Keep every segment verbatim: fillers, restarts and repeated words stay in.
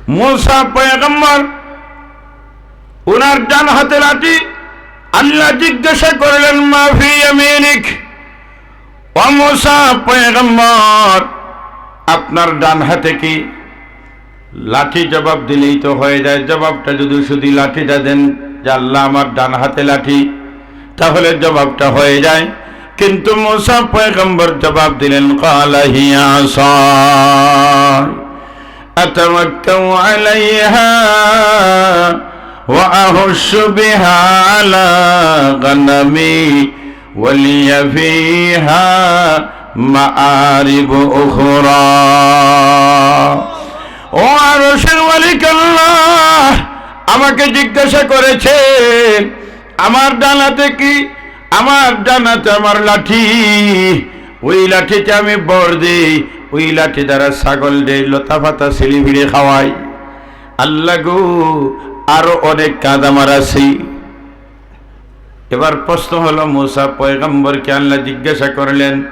মুসা পয়গম্বর, উনার ডান হাতে লাঠি। আল্লাহ জিজ্ঞাসা করলেন, "মা ফি ইয়ামিনিক?" ও মুসা পয়গম্বর, আপনার ডান হাতে কি? লাঠি জবাব দিলেই তো হয়ে যায়। জবাবটা যদি শুধু লাঠিটা দেন যে, "আল্লাহ, আমার ডান হাতে লাঠি", তাহলে জবাবটা হয়ে যায়। কিন্তু মুসা পয়গম্বর জবাব দিলেন, "ক্বালা হিয়া আসাই আতাওয়াক্কাউ আলাইহা ওয়া আহুশশু বিহা আলা গানামি ওয়া লিয়া ফিহা মাআরিবু উখরা।" ও আরশের মালিক আল্লাহ, আমাকে জিজ্ঞাসা করেছে, আমার ডান হাতে কি? আমার ডান হাতে আমার লাঠি। ওই লাঠিতে আমি ভর দেই, ওই লাঠি দ্বারা ছাগলরে লতা পাতা ছিঁড়ি ফিড়ি খাওয়াই। আল্লাহ গো, আরো অনেক কাজ আমার আছে। এবার প্রশ্ন হলো, মুসা পয়গম্বরকে আল্লাহ জিজ্ঞাসা করলেন,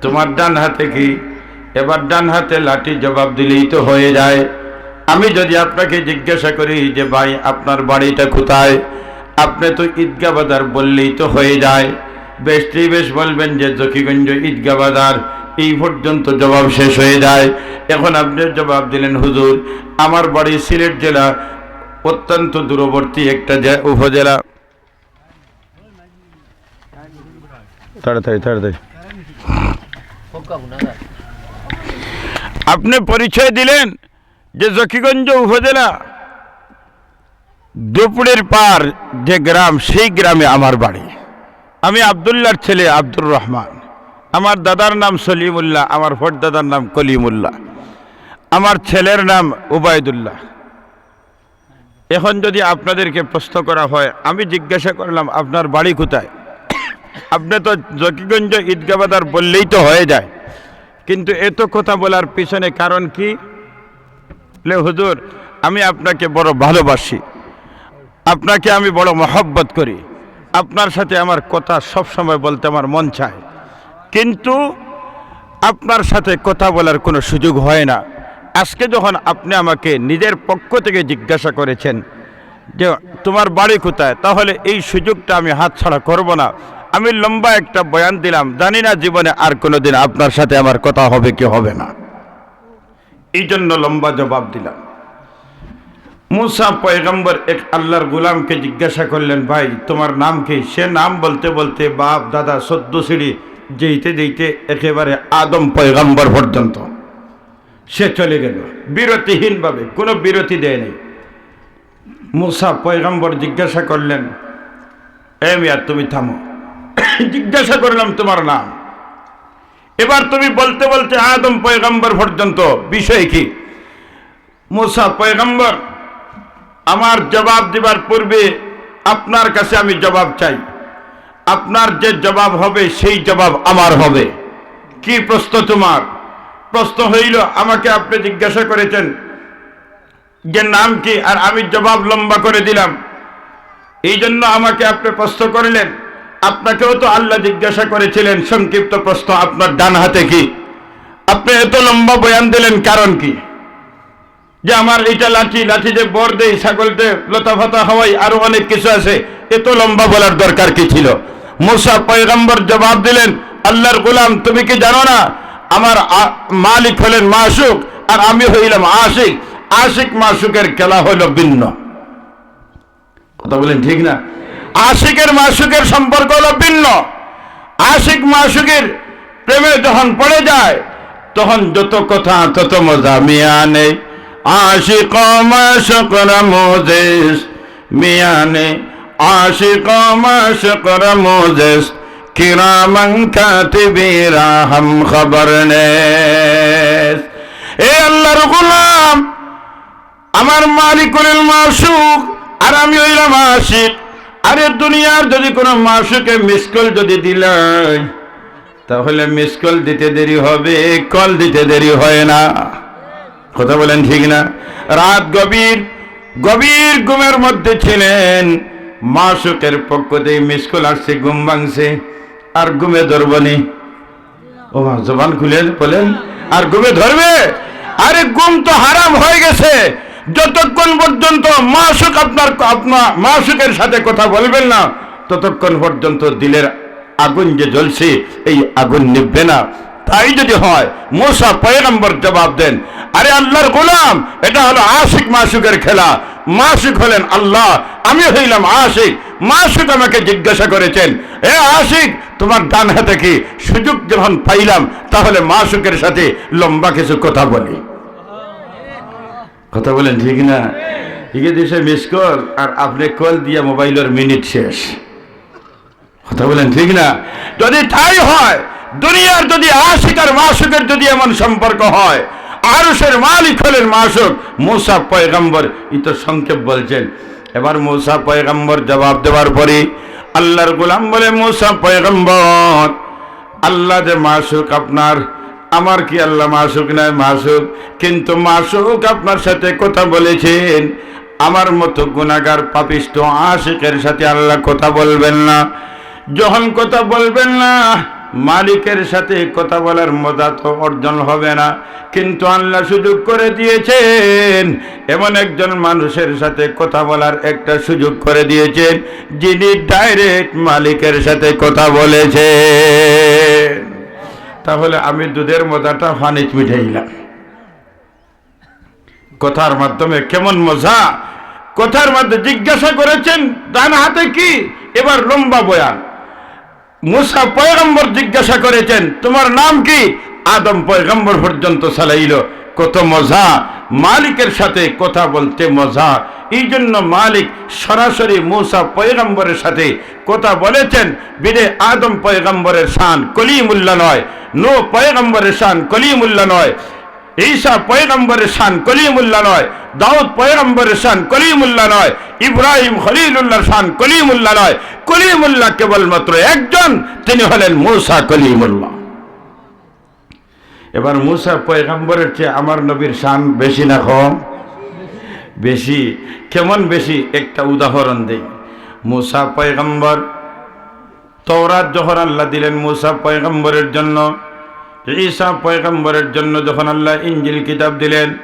"তোমার ডান হাতে কি?" এবার ডান হাতে লাঠি জবাব দিলেই তো হয়ে যায়। আমি যদি আপনাকে জিজ্ঞাসা করি যে, "ভাই, আপনার বাড়িটা কোথায়?" আপনি তো ঈদগাহ বাজার বললেই তো হয়ে যায়। বেশতেই বেশ বলবেন যে, "জকিগঞ্জ ঈদগাহ বাজার।" এই পর্যন্ত জবাব শেষ হয়ে যায়। এখন আপনি জবাব দিলেন, "হুজুর, আমার বাড়ি সিলেট জেলা, অত্যন্ত দূরবর্তী একটা জে-, উপজেলা।" তাড়াতাড়ি, তাড়াতাড়ি। আপনি পরিচয় দিলেন যে জকিগঞ্জ উপজেলা দুপুরের পার যে গ্রাম, সেই গ্রামে আমার বাড়ি। আমি আব্দুল্লাহর ছেলে আব্দুর রহমান। আমার দাদার নাম সলিমুল্লাহ, আমার ফটদাদার নাম কলিমুল্লাহ, আমার ছেলের নাম উবায়দুল্লাহ। এখন যদি আপনাদেরকে প্রশ্ন করা হয়, আমি জিজ্ঞাসা করলাম, "আপনার বাড়ি কোথায়?" আপনি তো জকিগঞ্জ ঈদগাহ বাজার বললেই তো হয়ে যায়, কিন্তু এত কথা বলার পিছনে কারণ কি? বলে, "হুজুর, আমি আপনাকে বড় ভালোবাসি, আপনাকে আমি বড় মহব্বত করি, আপনার সাথে আমার কথা সব সময় বলতে আমার মন চায়, কিন্তু আপনার সাথে কথা বলার কোনো সুযোগ হয় না। আজকে যখন আপনি আমাকে নিজের পক্ষ থেকে জিজ্ঞাসা করেছেন যে তোমার বাড়ি কোথায়, তাহলে এই সুযোগটা আমি হাতছাড়া করব না।" আমি লম্বা একটা বয়ান দিলাম, জানি না জীবনে আর কোনোদিন আপনার সাথে আমার কথা হবে কি হবে না, এই জন্য লম্বা জবাব দিলাম। মুসা পয়গম্বর এক আল্লাহর গোলামকে জিজ্ঞাসা করলেন, "ভাই, তোমার নাম কি?" সে নাম বলতে বলতে বাপ দাদা চোদ্দ সিঁড়ি যেতে যেতে একেবারে আদম পয়গম্বর পর্যন্ত সে চলে গেল, বিরতিহীনভাবে, কোনো বিরতি দেয়নি। মুসা পয়গম্বর জিজ্ঞাসা করলেন, "এ মিয়া, তুমি থামো।" জিজ্ঞাসা করলাম, "তোমার নাম?" এবার তুমি বলতে বলতে আদম পয়গম্বর পর্যন্ত, বিষয় কি? মুসা পয়গম্বর, আমার জবাব দিবার পূর্বে আপনার কাছে আমি জবাব চাই। আপনার যে জবাব হবে, সেই জবাব আমার হবে। কি প্রশ্ন তোমার? প্রশ্ন হইল, আমাকে আপনি জিজ্ঞাসা করেছেন যে নাম কি, আর আমি জবাব লম্বা করে দিলাম, এই জন্য আমাকে আপনি প্রশ্ন করলেন। আপনাকেও তো আল্লাহ জিজ্ঞাসা করেছিলেন, সংক্ষিপ্ত প্রশ্ন, "আপনার ডান হাতে কি?" আপনি এত লম্বা বয়ান দিলেন, কারণ কি? যে আমার এটা লাঠি, লাঠি যে বর দেই, ছাগলতে লতা ফাতা খাওয়াই, আরো অনেক কিছু আছে, এত লম্বা বলার দরকার কি ছিল? মুসা পয়গম্বর জবাব দিলেন, "আল্লাহর গোলাম, তুমি কি জানো না, আমার আ-, মালিক হলেন মাশুক, আর আমি হইলাম আশিক। আশিক মাশুকের খেলা হলো ভিন্ন।" কথা বলেন, ঠিক না? আশিকের মাশুকের সম্পর্ক হলো ভিন্ন। আশিক মাশুকের প্রেমে যখন পড়ে যায়, তখন যত কথা তত মজা। মিয়ানে আশিক ও মাশুক রামোজেস, মিয়ানে আশিক ও মাশুক রামোজেস, কিরামান কাতিবিরা হাম খবর নেস। এ আল্লাহর গোলাম, আমার মালিক হলেন মাশুক, আর আমি হইলাম আশিক। আরে দুনিয়ার যদি কোনো মাশুকে মিস কল যদি দিলাই, তাহলে মিস কল দিতে দেরি হবে, কল দিতে দেরি হয় না। কথা বলেন, ঠিক না? রাত গভীর, গভীর ঘুমের মধ্যে ছিলেন, মাশুকের পক্ষ থেকে মিস কল আসছে, ঘুম ভাঙছে, আর ঘুমে ধরবনি। ও মা, জবান খুলে বলেন, আর ঘুমে ধরবে? আরে ঘুম তো হারাম হয়ে গেছে, যতক্ষণ পর্যন্ত মাশুক আপনার, আপনার মাশুকের সাথে কথা বলবেন না, ততক্ষণ পর্যন্ত দিলের আগুন যে জ্বলছে, এই আগুন নিভবে না। তাই যদি হয়, মুসা পয়গম্বর জবাব দেন, "আরে আল্লাহর গোলাম, এটা হলো আশিক মাশুকের খেলা। মাশুক হলেন আল্লাহ, আমি হইলাম আশিক। মাশুক আমাকে জিজ্ঞাসা করেছেন, 'এ আশিক, তোমার ডান হাতে কি?' সুযোগ যখন পাইলাম, তাহলে মাশুকের সাথে লম্বা কিছু কথা বলি।" কথা বলেন ঠিক না? ইগে দিছে মিস কল, আর আপনি কল দিয়া মোবাইলের মিনিট শেষ। কথা বলেন ঠিক না? যদি তাই হয়, দুনিয়ার যদি আশিক আর মাশুকের যদি এমন সম্পর্ক হয়, আরশের মালিক হলেন মাশুক, মুসা পয়গম্বর, ই তো সংক্ষেপ বলছেন। এবার মুসা পয়গম্বর জবাব দেওয়ার পরে আল্লাহর গোলাম বলে, "মুসা পয়গম্বর, আল্লাহ যে মাশুক আপনার, আমার কি আল্লাহ মাশুক নয়? মাশুক, কিন্তু মাশুক আপনার সাথে কথা বলেছেন। আমার মতো গুনাহগার পাপিষ্ঠ আশিকের সাথে আল্লাহ কথা বলবেন না। যখন কথা বলবেন না, মালিকের সাথে কথা বলার মজা তো অর্জন হবে না, কিন্তু আল্লাহ সুযোগ করে দিয়েছেন, এমন একজন মানুষের সাথে কথা বলার একটা সুযোগ করে দিয়েছেন, যিনি ডাইরেক্ট মালিকের সাথে কথা বলেছেন।" তাহলে আমি দুধের মজাটা পানিত মিঠাইলাম। কথার মাধ্যমে কেমন মজা, কথার মাধ্যমে জিজ্ঞাসা করেছেন, "ডান হাতে কি?" এবার লম্বা বয়ান। মুসা পয়গম্বর জিজ্ঞাসা করেছেন, "তোমার নাম কি?" আদম পয়গম্বর পর্যন্ত চালাইল। কত মজা, মালিকের সাথে কথা বলতে মজা। এই জন্য মালিক সরাসরি মুসা পয়গম্বরের সাথে কথা বলেছেন। বিদে আদম পয়গম্বরের শান কলিমুল্লাহ নয়, নূহ পয়গম্বরের শান কলিমুল্লাহ নয়, ঈসা পয়গম্বরের শান কলিমুল্লাহ নয়, দাউদ পয়গম্বরের শান কলিমুল্লাহ নয়, ইব্রাহিম খলিলুল্লাহর শান কলিমুল্লাহ নয়। কলিমুল্লাহ কেবলমাত্র একজন, তিনি হলেন মুসা কলিমুল্লাহ। এবার মুসা পয়গম্বরের চেয়ে আমার নবীর শান বেশি না কম? বেশি। কেমন বেশি? একটা উদাহরণ দেই। মুসা পয়গম্বর তওরাত যখন আল্লাহ দিলেন মুসা পয়গম্বরের জন্য, ঈসা পয়গম্বরের জন্য যখন আল্লাহ ইঞ্জিল কিতাব দিলেন,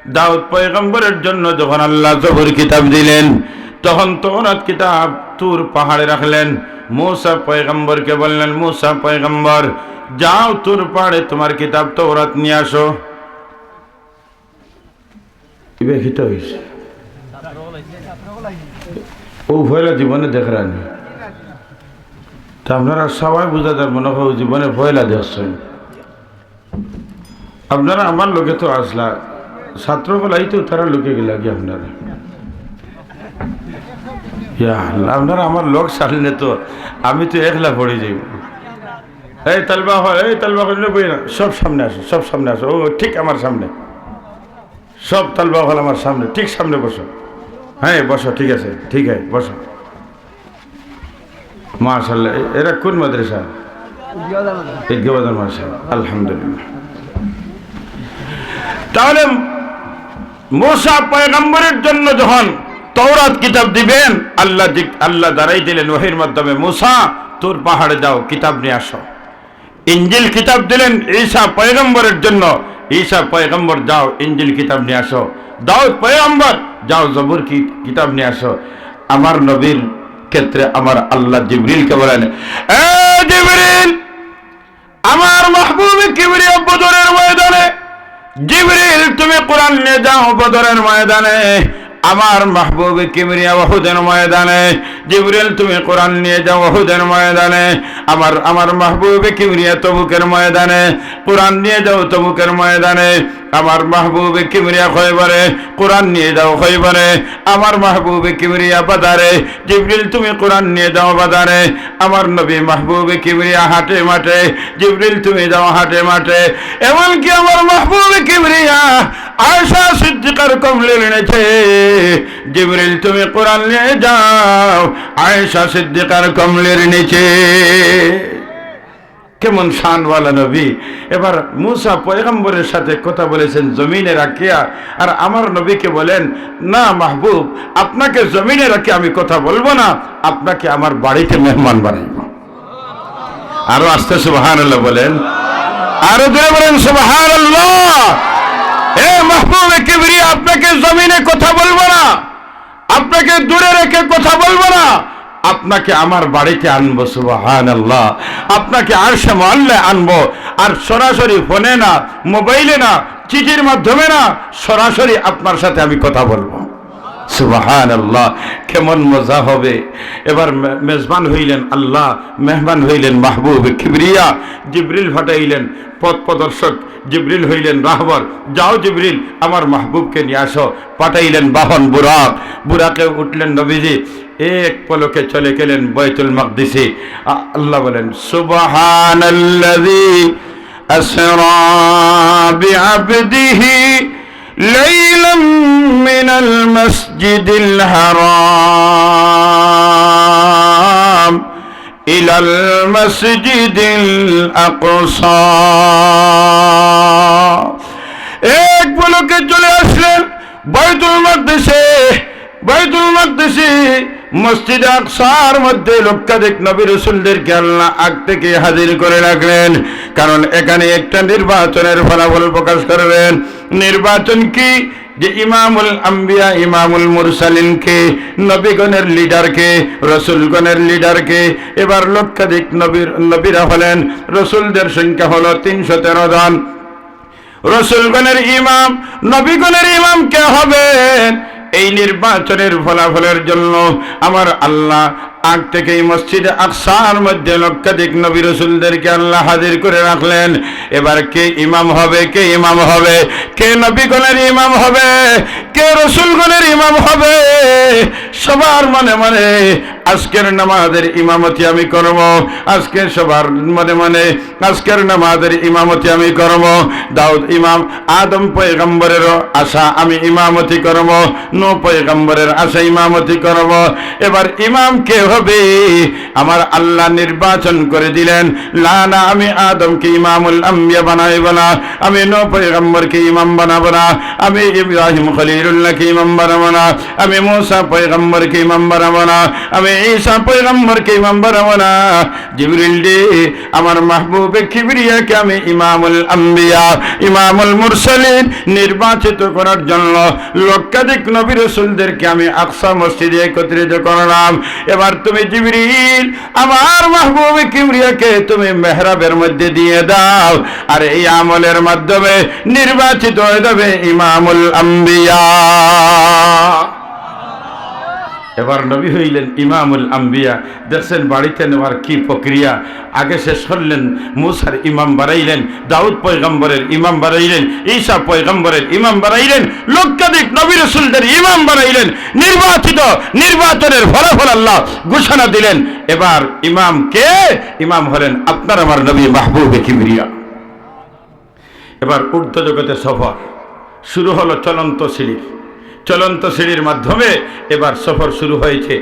দাউদ পয়গম্বরের জন্য যখন আল্লাহ জবুর কিতাব দিলেন, তখন তওরাত কিতাব তুর পাহাড়ে রাখলেন। মুসা পয়গম্বরকে বললেন, "মুসা পয়গম্বর, যাও তুর পাহাড়ে তোমার কিতাব তওরাত নিয়ে আসো।" ইবে কিতা হইছে? ও পয়লা জীবনে দেখরানি। তা আপনারা সবাই বুঝা যার মনে হয় জীবনে পয়লা দেখছেন। আপনারা আমার লগে তো আসলা, ছাত্র বলাই তো তারা লগে গেলা কি আপনারা? ইয়া আল্লাহ, আপনারা আমার লগ ছাড়লে তো আমি তো একলা পড়ে যাইব। এই তালবা হল, এই তালবা হল, বই না, সব সামনে আসো, সব সামনে আসো। ও ঠিক আমার সামনে, সব তালবা হল আমার সামনে, ঠিক সামনে বসো। হ্যাঁ বসো, ঠিক আছে, ঠিক আছে, বসো। মাশাআল্লাহ, এ-, এরা কোন মাদ্রাসা? ঈদগাহ বাজার মাদ্রাসা। আলহামদুলিল্লাহ। তাহলে মুসা পয়গম্বরের জন্য যখন তওরাত কিতাব দিবেন, আল্লাহ জিক-, আল্লাহ দাঁড়াই দিলেন ওহীর মাধ্যমে, "মুসা, তুর পাহাড়ে যাও, কিতাব নিয়ে আসো।" ইঞ্জিল কিতাব দিলেন ঈসা পয়গম্বরের জন্য, "ঈসা পয়গম্বর, যাও, ইঞ্জিল কিতাব নিয়ে আসো।" দাউদ পয়গম্বর, "যাও, জবুর কি-, কিতাব নিয়ে আসো।" আমার নবীর ক্ষেত্রে আমার আল্লাহ জিবরিলকে বলেন, "এ জিবরিল, আমার মাহবুবে কিবরিয়া বদরের ময়দানে, জিবরিল তুমি কোরআন নিয়ে যাও বদরের ময়দানে, আমার মাহবুবে কিবরিয়া উহুদের ময়দানে, জিবরিল তুমি কোরআন নিয়ে যাও উহুদের ময়দানে, আমার, আমার মাহবুবে কিবরিয়া তবুকের ময়দানে, কোরআন নিয়ে যাও তবুকের ময়দানে, আমার মাহবুবে কিবরিয়া খয়বরে, কোরআন নিয়ে যাও খয়বরে, আমার মাহবুবে কিবরিয়া বাজারে, জিবরিল তুমি কোরআন নিয়ে যাও বাজারে, আমার নবী মাহবুবে কিবরিয়া হাটে মাঠে, জিবরিল তুমি যাও হাটে মাঠে, এমনকি আমার মাহবুবে কিবরিয়া আয়েশা সিদ্দিকার কমলির নিচে, জিবরিল তুমি কোরআন নিয়ে যাও আয়েশা সিদ্দিকার কমলির নিচে।" কেমন শানওয়ালা নবী। এবার মুসা পয়গম্বরের সাথে কথা বলেছেন জমিনে রাখিয়া, আর আমার নবীকে বলেন, "না মাহবুব, আপনাকে জমিনে রাখে আমি কথা বলবো না, আপনাকে আমার বাড়িতে মেহমান বানাইব।" আরো আস্তে সুবহানাল্লাহ বলেন, আরো জোরে বলেন সুবহানাল্লাহ। এ মাহবুবে কিবরিয়া, আপনাকে জমিনে কথা বলবো না, আপনাকে দূরে রেখে কথা বলবো না, আপনাকে আমার বাড়িতে আনবো। সুবহানাল্লাহ। আপনাকে আরশে মুআল্লায় আনবো, আর সরাসরি ফোনে না, মোবাইলে না, চিঠির মাধ্যমে না, সরাসরি আপনার সাথে আমি কথা বলবো। সুবহানাল্লাহ। কেমন মজা হবে। এবার মে-, মেজবান হইলেন আল্লাহ, মেহমান হইলেন মাহবুবে কিবরিয়া। জিবরিল পাঠাইলেন পথ প্রদর্শক, জিবরিল হইলেন রাহবর। যাও জিবরিল, আমার মাহবুবকে নিয়ে আসো। পাঠাইলেন বাহন বুরাক, বুরাকে উঠলেন নবীজি। এক পলকে চলে গেলেন বাইতুল মাকদিসে। আ-, আল্লাহ বলেন, সুবহানাল্লাযী আসরা বিআবদিহি লাইলাম মিনাল মাসজিদিল হারাম ইলাল মাসজিদিল আকসা। এক পলকে চলে আসলেন বাইতুল মাকদিসে। বাইতুল মাকদিসে মসজিদে আকসার মধ্যে লক্ষাধিক নবী রসুলদেরকে আল্লাহ আগ থেকে হাজির করে রাখলেন, কারণ এখানে একটা নির্বাচনের ফলাফল প্রকাশ করবেন। নির্বাচন কি? যে ইমামুল আম্বিয়া, ইমামুল মুরসালিন কে, নবীগণের লিডার কে, রসুলগণের লিডার কে। এবার লক্ষাধিক নবীর, নবীরা হলেন, রসুলদের সংখ্যা হলো তিনশো তেরো জন। রসুলগণের ইমাম, নবীগণের ইমাম কে হবেন? এই নির্বাচনের ফলাফলের জন্য আমার আল্লাহ আগ থেকে এই মসজিদে আকসার মধ্যে লক্ষাধিক নবী রসুলদেরকে আল্লাহ হাজির করে রাখলেন। এবার কে ইমাম হবে, কে ইমাম হবে, কে নবীগণের ইমাম হবে, কে রসুলগণের ইমাম হবে? সবার মনে মনে আজকের নামাজের ইমামতি আমি করব। আজকে সবার মনে মনে আজকের নামাজের ইমামতি আমি করব। দাউদ ইমাম, আদম পয়গম্বরের আশা আমি ইমামতি করব, নূহ পয়গম্বরের আশা ইমামতি করব। এবার ইমাম কে হবে? আমার আল্লাহ নির্বাচন করে দিলেন, না, না, আমি আদমকে ইমামুল আম্বিয়া বানাইব না, আমি নূহ পয়গম্বরকে ইমাম বানাবো না, আমি ইব্রাহিম খলিলুল্লাহকে ইমাম বানাবো না, আমি মুসা পয়গম্বরকে ইমাম বানাবো না, আমি ঈসা পয়গম্বরকে ইমাম বানাবো না। জিবরিল রে, আমার মাহবুবে কিবরিয়াকে আমি ইমামুল আম্বিয়া, ইমামুল মুরসালিন নির্বাচিত করার জন্য লক্ষাধিক নবী রসুলদেরকে আমি আকসা মসজিদে একত্রিত করলাম। এবার তুমি জিবরিল, আমার মাহবুবে কিবরিয়াকে তুমি মেহরাবের মধ্যে দিয়ে দাও, আর এই আমলের মাধ্যমে নির্বাচিত হয়ে যাবে ইমামুল আম্বিয়া। এবার নবী হইলেন ইমামুল আম্বিয়া। দেখছেন বাড়িতে নেওয়ার কি প্রক্রিয়া। আগে শেষ করলেন, মুসার ইমাম বানাইলেন, দাউদ পয়গম্বরের ইমাম বানাইলেন, ঈসা পয়গম্বরের ইমাম বানাইলেন, লক্ষাধিক নবী রসুলদের ইমাম বানাইলেন। নির্বাচিত, নির্বাচনের ফলাফল আল্লাহ ঘোষণা দিলেন। এবার ইমাম কে? ইমাম হলেন আপনার আমার নবী মাহবুবে কিবরিয়া। এবার ঊর্ধ্ব জগতে সফর শুরু হলো চলন্ত সিঁড়ির, চলন্ত সিঁড়ির মাধ্যমে এবার সফর শুরু হয়েছে।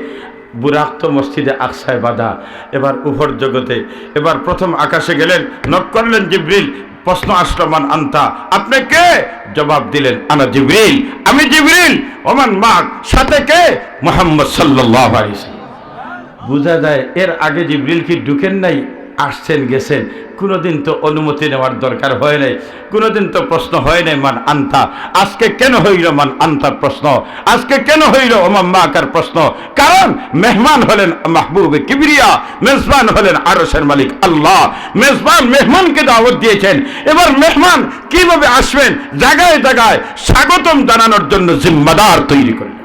বুরাক তো মসজিদে আকসায় বাঁধা। এবার উপর জগতে, এবার প্রথম আকাশে গেলেন, নক করলেন জিবরিল, প্রশ্ন আসলো, মান আনতা, আপনি কে? জবাব দিলেন, আনা জিবরিল, আমি জিবরিল। ওমান মাক, সাথে কে? মোহাম্মদ সাল্লাল্লাহু আলাইহি ওয়াসাল্লাম। বুঝা যায় এর আগে জিবরিল কি ঢুকেন নাই, আসছেন গেছেন, কোনোদিন তো অনুমতি নেওয়ার দরকার হয় নাই, কোনোদিন তো প্রশ্ন হয় নাই মান আনতা। আজকে কেন হইল মান আনতার প্রশ্ন? আজকে কেন হইল ওমান মাকার প্রশ্ন? কারণ মেহমান হলেন মাহবুবে কিবরিয়া, মেজবান হলেন আরশের মালিক আল্লাহ। মেজবান মেহমানকে দাওয়াত দিয়েছেন। এবার মেহমান কিভাবে আসবেন? জায়গায় জায়গায় স্বাগতম জানানোর জন্য জিম্মাদার তৈরি করলেন।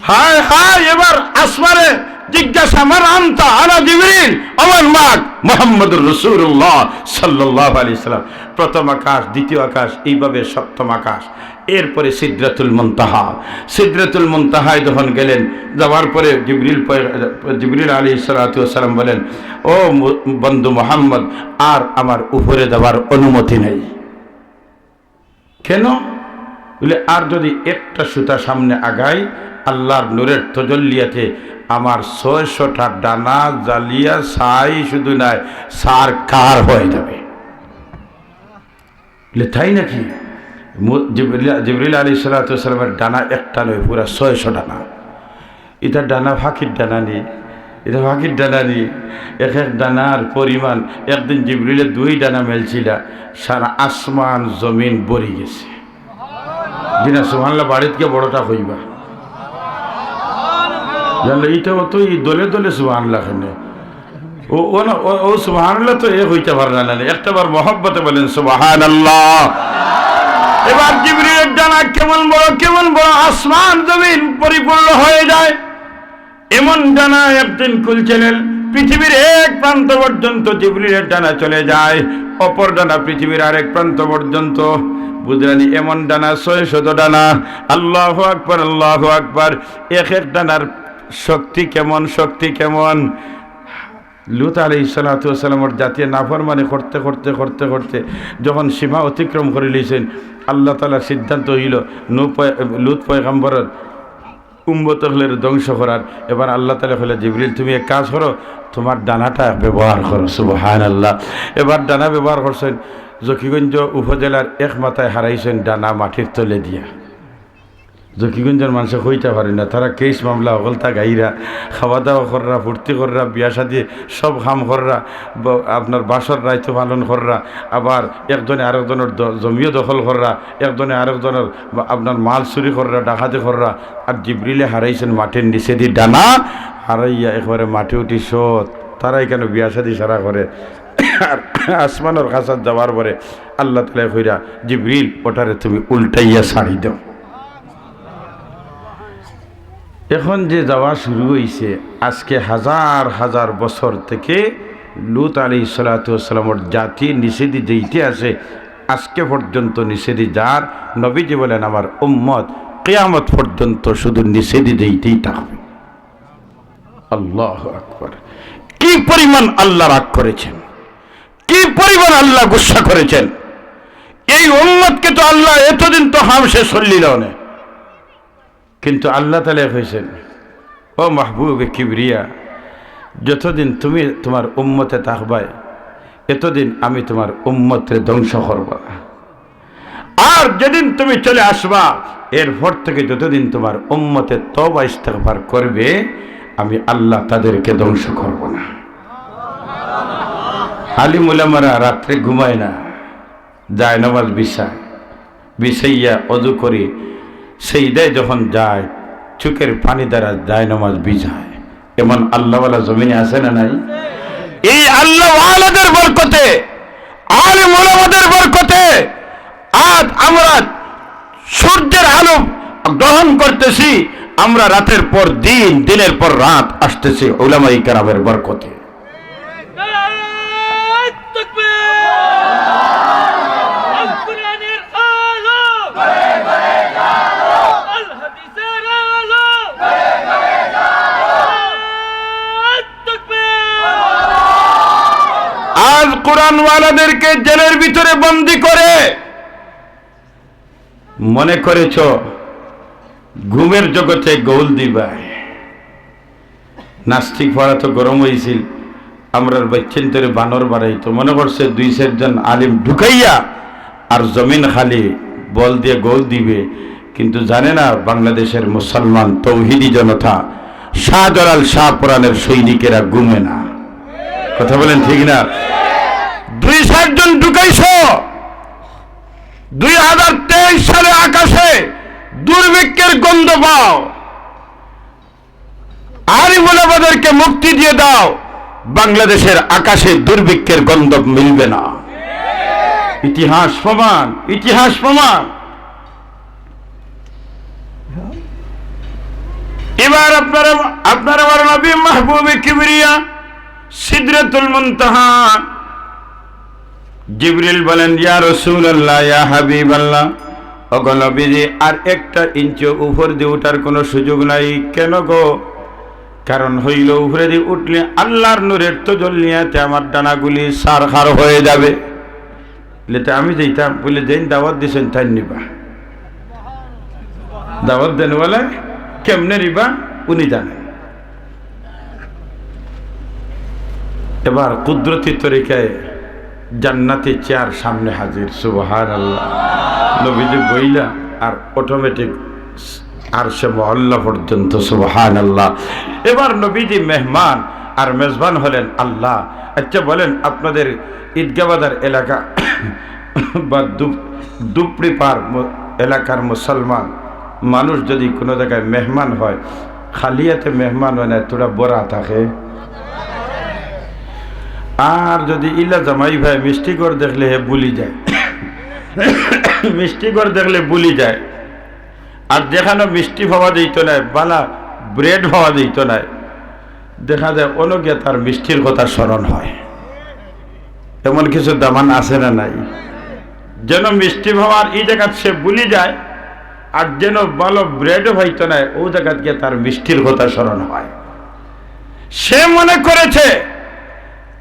হায় হায়, এবার আসমানে জিজ্ঞাসা, মান আনতা? আনা জিবরিল। ওমান মাক? মোহাম্মদুর রাসূলুল্লাহ সাল্লাল্লাহু আলাইহি সাল্লাম। প্রথম আকাশ, দ্বিতীয় আকাশ, এইভাবে সপ্তম আকাশ, এরপরে সিদরাতুল মুনতাহা। সিদরাতুল মুনতাহায় যখন গেলেন, যাওয়ার পরে জিবরিল পয়-, জিবরিল আলাইহিস সালাতু ওয়াস সালাম বলেন, ও মু-, বন্ধু মোহাম্মদ, আর আমার উপরে যাওয়ার অনুমতি নেই। কেন? বলে, আর যদি একটা সুতা সামনে আগাই, আল্লাহর নূরের তজল্লিয়াতে আমার ছয়শোটা ডানা জ্বালিয়া ছাই শুধু নয়, ছারখার হয়ে যাবে। বলে, তাই নাকি? মু-, জিবরিল, জিবরিল আলাইহিস সালাতু ওয়াস সালামের ডানা একটা নয়, পুরা ছয়শো ডানা। ইটা ডানা ফাকির ডানা নি, ইটা পাখির ডানা নি, এক এক ডানার পরিমাণ। একদিন জিবরিলে দুই ডানা মেলছিলা, সারা আসমান জমিন ভরি গেছে। দিনা সুবহানাল্লাহ বাড়িত গিয়া বড়টা কইবা। জানলে ইটা অতই দলে দলে সুবহানাল্লাহ কেনে। ও, ও না, ও, ও সুবহানাল্লাহ তো এ কইতা পারলা না, একটা বার মহব্বতে বলেন সুবহানাল্লাহ। এবার জিবরিলের ডানা কেমন বড়, কেমন বড়, আসমান জমিন পরিপূর্ণ হয়ে যায়। এমন ডানা একদিন খুলছিলেন, পৃথিবীর এক প্রান্ত পর্যন্ত জিবরিলের ডানা চলে যায়, অপর ডানা পৃথিবীর আরেক প্রান্ত পর্যন্ত। বুঝলেন, এমন ডানা, ছয় শত ডানা। আল্লাহু আকবার, আল্লাহু আকবার। এক এক ডানার শক্তি কেমন, শক্তি কেমন। লূত আলাইহিস সালাতু ওয়াস সালামর জাতিয়ে নাফরমানি করতে করতে করতে করতে যখন সীমা অতিক্রম করি লইছেন, আল্লাহ তাআলার সিদ্ধান্ত হইল নূহ পয়-, লূত পয়গম্বরের উম্মত অকলরে ধ্বংস করার। এবার আল্লাহ তাআলা কইলা, "জিবরিল, তুমি এক কাজ করো, তোমার ডানাটা ব্যবহার করো।" সুবহানাল্লাহ। এবার ডানা ব্যবহার করছেন, জকিগঞ্জ উপজেলার এক মাথায় হারাইছেন ডানা মাটির তলে দিয়া। জকিগঞ্জর মানষে কইতা পারে না, তারা কেস মামলা হকলতা গাইরা, খাওয়া দাওয়া কররা, ফুর্তি কররা, বিয়া শাদি সব কাম কররা, ব-, আপনার বাসর রাইত পালন কররা, আবার একজনে আরেকজনের দ-, জমিও দখল কররা, একজনে আরেকজনের বা-, আপনার মাল চুরি কররা, ডাকাতি কররা। আর জিবরিলে হারাইছেন মাটির নিচেদি ডানা, হারাইয়া একবারে মাটি উঠি সত। তারা এখানে বিয়া শাদি সারা করে। আর আসমানর খাসাত যাওয়ার পরে আল্লাহ তাআলায় কইরা, "জিবরিল, ওটারে তুমি উল্টাইয়া ছাড়ি দাও।" এখন যে যাওয়া শুরু হইছে, আজকে হাজার হাজার বছর থেকে লূত আলাইহিস সালাতু ওয়াস সালামর জাতি নিচেদি যাইতে আছে, আজকে পর্যন্ত নিচেদি যার। নবীজি বলেন, "আমার উম্মত কিয়ামত পর্যন্ত শুধু নিচেদি যাইতেই থাকবে।" আল্লাহু আকবার। কি পরিমাণ আল্লাহ রাগ করেছেন, কি পরিমাণ আল্লাহ গুসা করেছেন। এই উম্মতকে তো আল্লাহ এতদিন তো হামশে চললিল না। কিন্তু আল্লাহ তাআলা কইছেন, "ও মাহবুবে কিবরিয়া, যতদিন তুমি তোমার উম্মতে থাকবায়, এতদিন আমি তোমার উম্মতরে ধ্বংস করব না। আর যেদিন তুমি চলে আসবা, এরপর থেকে যতদিন তোমার উম্মতে তওবা ইস্তেগফার করবে, আমি আল্লাহ তাদেরকে ধ্বংস করব না।" আলিম উলামারা রাত্রে ঘুমায় না, জায়নামাজ বিছায়, বিছাইয়া অজু করে সেজদায় যখন যায়, চোখের পানি দ্বারা জায়নামাজ ভিজায়। এমন আল্লাহওয়ালা জমিনে আছে না নাই? এই আল্লাহওয়ালাদের বরকতে, আলিম উলামাদের বরকতে আজ আমরা সূর্যের আলো গ্রহণ করতেছি, আমরা রাতের পর দিন, দিনের পর রাত আসতেছি উলামায়ে কেরামের বরকতে। নারায়ে তাকবীর! আল কোরআনের আলো! আল হাদিসের আলো! নারায়ে তাকবীর! আজ কোরআনওয়ালাদেরকে জেলের ভিতরে বন্দি করে মনে করেছ ঘুমের জগতে গোল দিবায়। নাস্তিক পাড়া তো গরম হইছিল, আমরার বাইচ্চাইন্তরে বানর বাড়াইতো। মনে করছে দুই চাইরজন আলিম ঢুকাইয়া আর জমিন খালি বল দিয়া গোল দিবে, কিন্তু জানে না বাংলাদেশের মুসলমান তৌহিদি জনতা শাহজালাল শাহপরানের সৈনিকেরা ঘুমে না। কথা বলেন ঠিক না? দুই চাইরজন ঢুকাইছো, দুই হাজার তেইশ সালে আকাশে দুর্ভিক্ষের গন্ধ পাও। আলিম উলামাদেরকে মুক্তি দিয়ে দাও, বাংলাদেশের আকাশে দুর্ভিক্ষের গন্ধ মিলবে না। ইতিহাস প্রমাণ, ইতিহাস প্রমাণ। এবার আপনারা, আপনারা আমার নবী মাহবুবে কিবরিয়া সিদরাতুল মুনতাহা, জিবরিল বলেন, "ইয়া রাসূলুল্লাহ, ইয়া হাবিবাল্লাহ, ওগো নবীজি, আর একটা ইঞ্চি উপর দিয়ে উঠার কোনো সুযোগ নাই।" "কেন গো?" "কারণ হইল, উপরে দিয়ে উঠলে আল্লাহর নূরের তজল্লিয়াতে আমার ডানাগুলি সারখার হয়ে যাবে।" বলে, "তে আমি যাইতাম।" বলে, "যেইন দাওয়াত দিছেন, তাইন নিবা।" দাওয়াত দেনওয়ালা কেমনে নিবা, উনি জানেন। এবার কুদরতি তরিকায় জান্নাতি চেয়ার সামনে হাজির, সুবহানাল্লাহ। নবীজি বইলা আর অটোমেটিক আরশে মুআল্লা পর্যন্ত, সুবহানাল্লাহ। এবার নবীজি মেহমান, আর মেজবান হলেন আল্লাহ। আচ্ছা বলেন, আপনাদের ঈদগাহ বাজার এলাকা বা ধুপ-, ধুপড়ি পাড় ম-, এলাকার মুসলমান মানুষ যদি কোনো জায়গায় মেহমান হয়, খালি হাতে মেহমান হয় না, থুড়া ভরা থাকে। আর যদি ইলা জামাই ভাই মিষ্টি ঘর দেখলে হে ভুলি যায়, মিষ্টি ঘর দেখলে ভুলি যায়, আর যেখানো মিষ্টি পাওয়া যাইতো নায়, বালা ব্রেড পাওয়া যাইতো নায়, দেখা যায় অনো গিয়া তার মিষ্টির কথা স্মরণ হয়। এমন কিছু দামান আছে না নাই? যেন মিষ্টি পাওয়ার ই জাগাত সে ভুলি যায়, আর যেন ভালো ব্রেডও পাইতো নায়, অউ জাগাত গিয়া তার মিষ্টির কথা স্মরণ হয়। সে মনে করেছে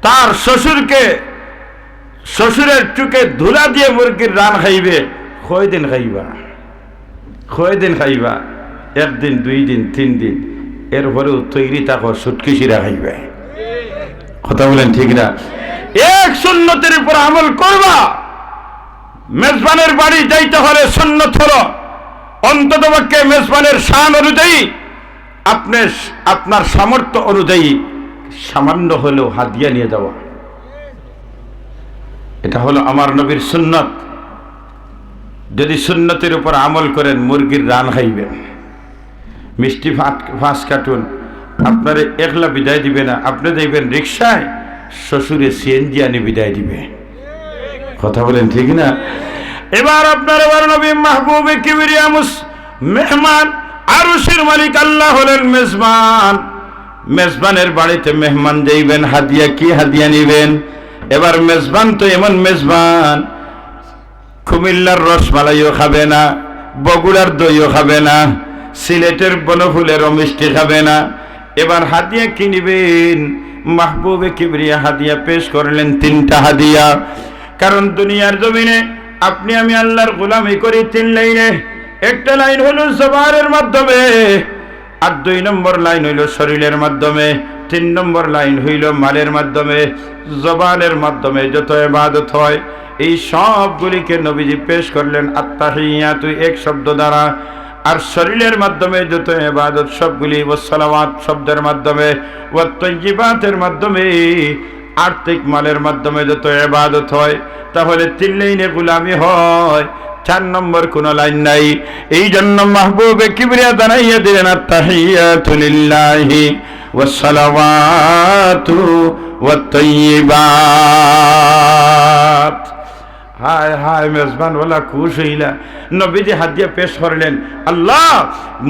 তার শ্বশুরকে, শ্বশুরের চুকে ধুলা দিয়ে মুরগির রান খাইবে। কয়দিন খাইবা? কয়দিন খাইবা? একদিন, দুই দিন, তিন দিন, এরপরেও তৈরি থাকো, শুটকি শিরা খাইবে। কথা বলেন ঠিক না? এক সুন্নতের উপর আমল করবা। মেজবানের বাড়ি যাইতে হলে সুন্নত হলো, অন্তত পক্ষে মেজবানের শান অনুযায়ী আপনি, আপনার সামর্থ্য অনুযায়ী সামান্য হলেও হাদিয়া নিয়ে যাওয়া। এটা হলো আমার নবীর সুন্নত। যদি সুন্নতের উপর আমল করেন, মুরগির রান খাইবেন, মিষ্টি পাঁচ, পাঁচ কার্টুন, আপনারে একলা বিদায় দিবে না, আপনি যাইবেন রিক্সায়, শ্বশুরে সিএনজি আনি বিদায় দিবে। কথা বলেন ঠিক না? এবার আপনার, এবার নবী মাহবুবে কিবরিয়া মুস-, মেহমান, আরশের মালিক আল্লাহ হলেন মেজবান। মেজবানের বাড়িতে মেহমান যাইবেন, হাদিয়া, কি হাদিয়া নিবেন? এবার মেজবান তো এমন মেজবান, কুমিল্লার রসমালাইও খাবে না, বগুড়ার দইও খাবে না, সিলেটের বনফুলেরও মিষ্টি খাবে না। এবার হাদিয়া কি নিবেন? মাহবুবে কিবরিয়া হাদিয়া পেশ করলেন তিনটা হাদিয়া। কারণ দুনিয়ার জমিনে আপনি আমি আল্লাহর গোলামি করি তিন লাইনে। একটা লাইন হলো জবানের মাধ্যমে, আর দুই নম্বর লাইন হইল শরীরের মাধ্যমে, তিন নম্বর লাইন হইল মালের মাধ্যমে। জবানের মাধ্যমে যত ইবাদত হয়, এই সবগুলিকে নবীজি পেশ করলেন আত্তাহিয়াতু এক শব্দ দ্বারা। আর শরীরের মাধ্যমে যত ইবাদত, সবগুলি ওয়াসসালাওয়াত শব্দের মাধ্যমে, ওয়াত্তাইয়িবাতের মাধ্যমে, আর্থিক মালের মাধ্যমে যত ইবাদত হয়, তাহলে তিন লাইনে গোলামি হয়, চার নম্বর কোনো লাইন নাই। এই জন্য মাহবুবে কিবরিয়া জানাইয়া দিলেন, আত্তাহিয়াতু লিল্লাহি ওয়াসসালাওয়াতু ওয়াত্তাইয়িবাত। হায় হায়, মেজবান ওলা খুশ হইলা। নবীজি হাদিয়া পেশ করলেন, আল্লাহ,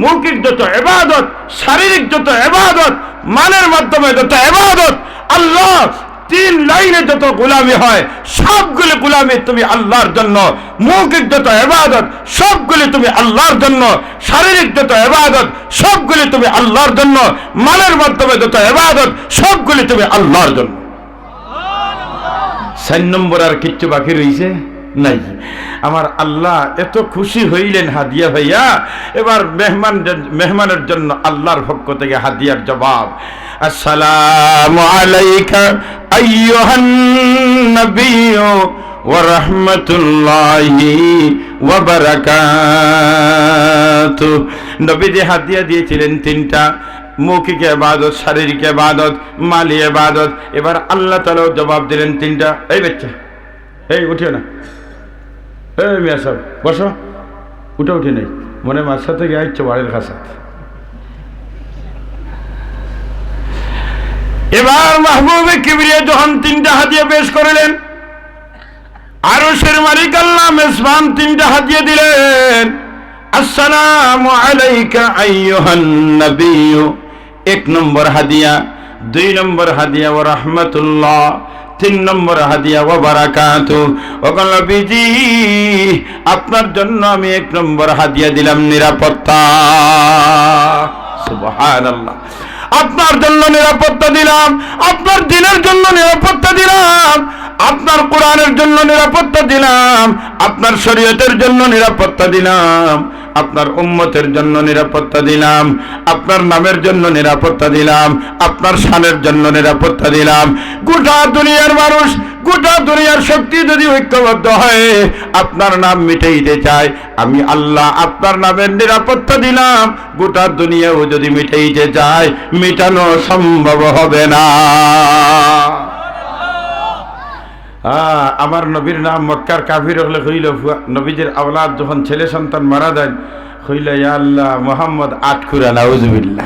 মৌখিক যত ইবাদত, শারীরিক যত ইবাদত, মালের মাধ্যমে যত ইবাদত, আল্লাহ, তিন লাইনে যত গোলামি হয়, সবগুলি গোলামি তুমি আল্লাহর জন্য। মৌখিক যত ইবাদত, সবগুলি তুমি আল্লাহর জন্য। শারীরিক যত ইবাদত, সবগুলি তুমি আল্লাহর জন্য। মালের মাধ্যমে যত ইবাদত, সবগুলি তুমি আল্লাহর জন্য। চার নম্বর আর কিচ্ছু বাকি রইছে নাই। আমার আল্লাহ এত খুশি হইলেন হাদিয়া পাইয়া, এবার মেহমান, মেহমানের জন্য আল্লাহর পক্ষ থেকে হাদিয়ার জবাব, আসসালামু আলাইকা আইয়ুহান নাবিয়্যু ওয়া রাহমাতুল্লাহি ওয়া বারাকাতুহু। নবীজি হাদিয়া দিয়েছিলেন তিনটা, মৌখিক ইবাদত, শারীরিক ইবাদত, মালি ইবাদত। এবার আল্লাহ তাআলাও জবাব দিলেন তিনটা। এই বাচ্চা, এই উঠিও না, এই মিয়া সাহেব বসো, উঠা উঠি নেই, মনে মাসা থেকে আইছো বাড়ির কাছে। এবার মাহবুবে কিবরিয়া যখন তিনটা হাদিয়া পেশ করলেন, আরশের মালিক আল্লাহ মেজবান তিনটা হাদিয়া দিলেন। আসসালামু আলাইকা আইয়ুহান নাবিয়্যু, এক নম্বর হাদিয়া। দুই নম্বর হাদিয়া ওয়া রাহমাতুল্লাহ। তিন নম্বর হাদিয়া ওয়া বারাকাতু। ও গো নবীজি, আপনার জন্য আমি এক নম্বর হাদিয়া দিলাম নিরাপত্তা। সুবহানাল্লাহ। আপনার জন্য নিরাপত্তা দিলাম, আপনার দ্বীনের জন্য নিরাপত্তা দিলাম, আপনার কোরআনের জন্য নিরাপত্তা দিলাম, আপনার শরীয়তের জন্য নিরাপত্তা দিলাম। আপনার উম্মতের জন্য নিরাপত্তা দিলাম, আপনার নামের জন্য নিরাপত্তা দিলাম, আপনার শানের জন্য নিরাপত্তা দিলাম। গোটা দুনিয়ার মানুষ, গোটা দুনিয়ার শক্তি যদি ঐক্যবদ্ধ হয়ে আপনার নাম মিটাইতে চায়, আমি আল্লাহ আপনার নামের নিরাপত্তা দিলাম। গোটা দুনিয়াও যদি মিটাইতে চায়, মিটানো সম্ভব হবে না। আ, আমার নবীর নাম মক্কার কাফির অকলে কইল, ফুয়া-, নবীজির আওলাদ যখন ছেলে সন্তান মারা যাইন, কইল, "ইয়া আল্লাহ, মোহাম্মদ আটকুরা, নাউজুবিল্লাহ।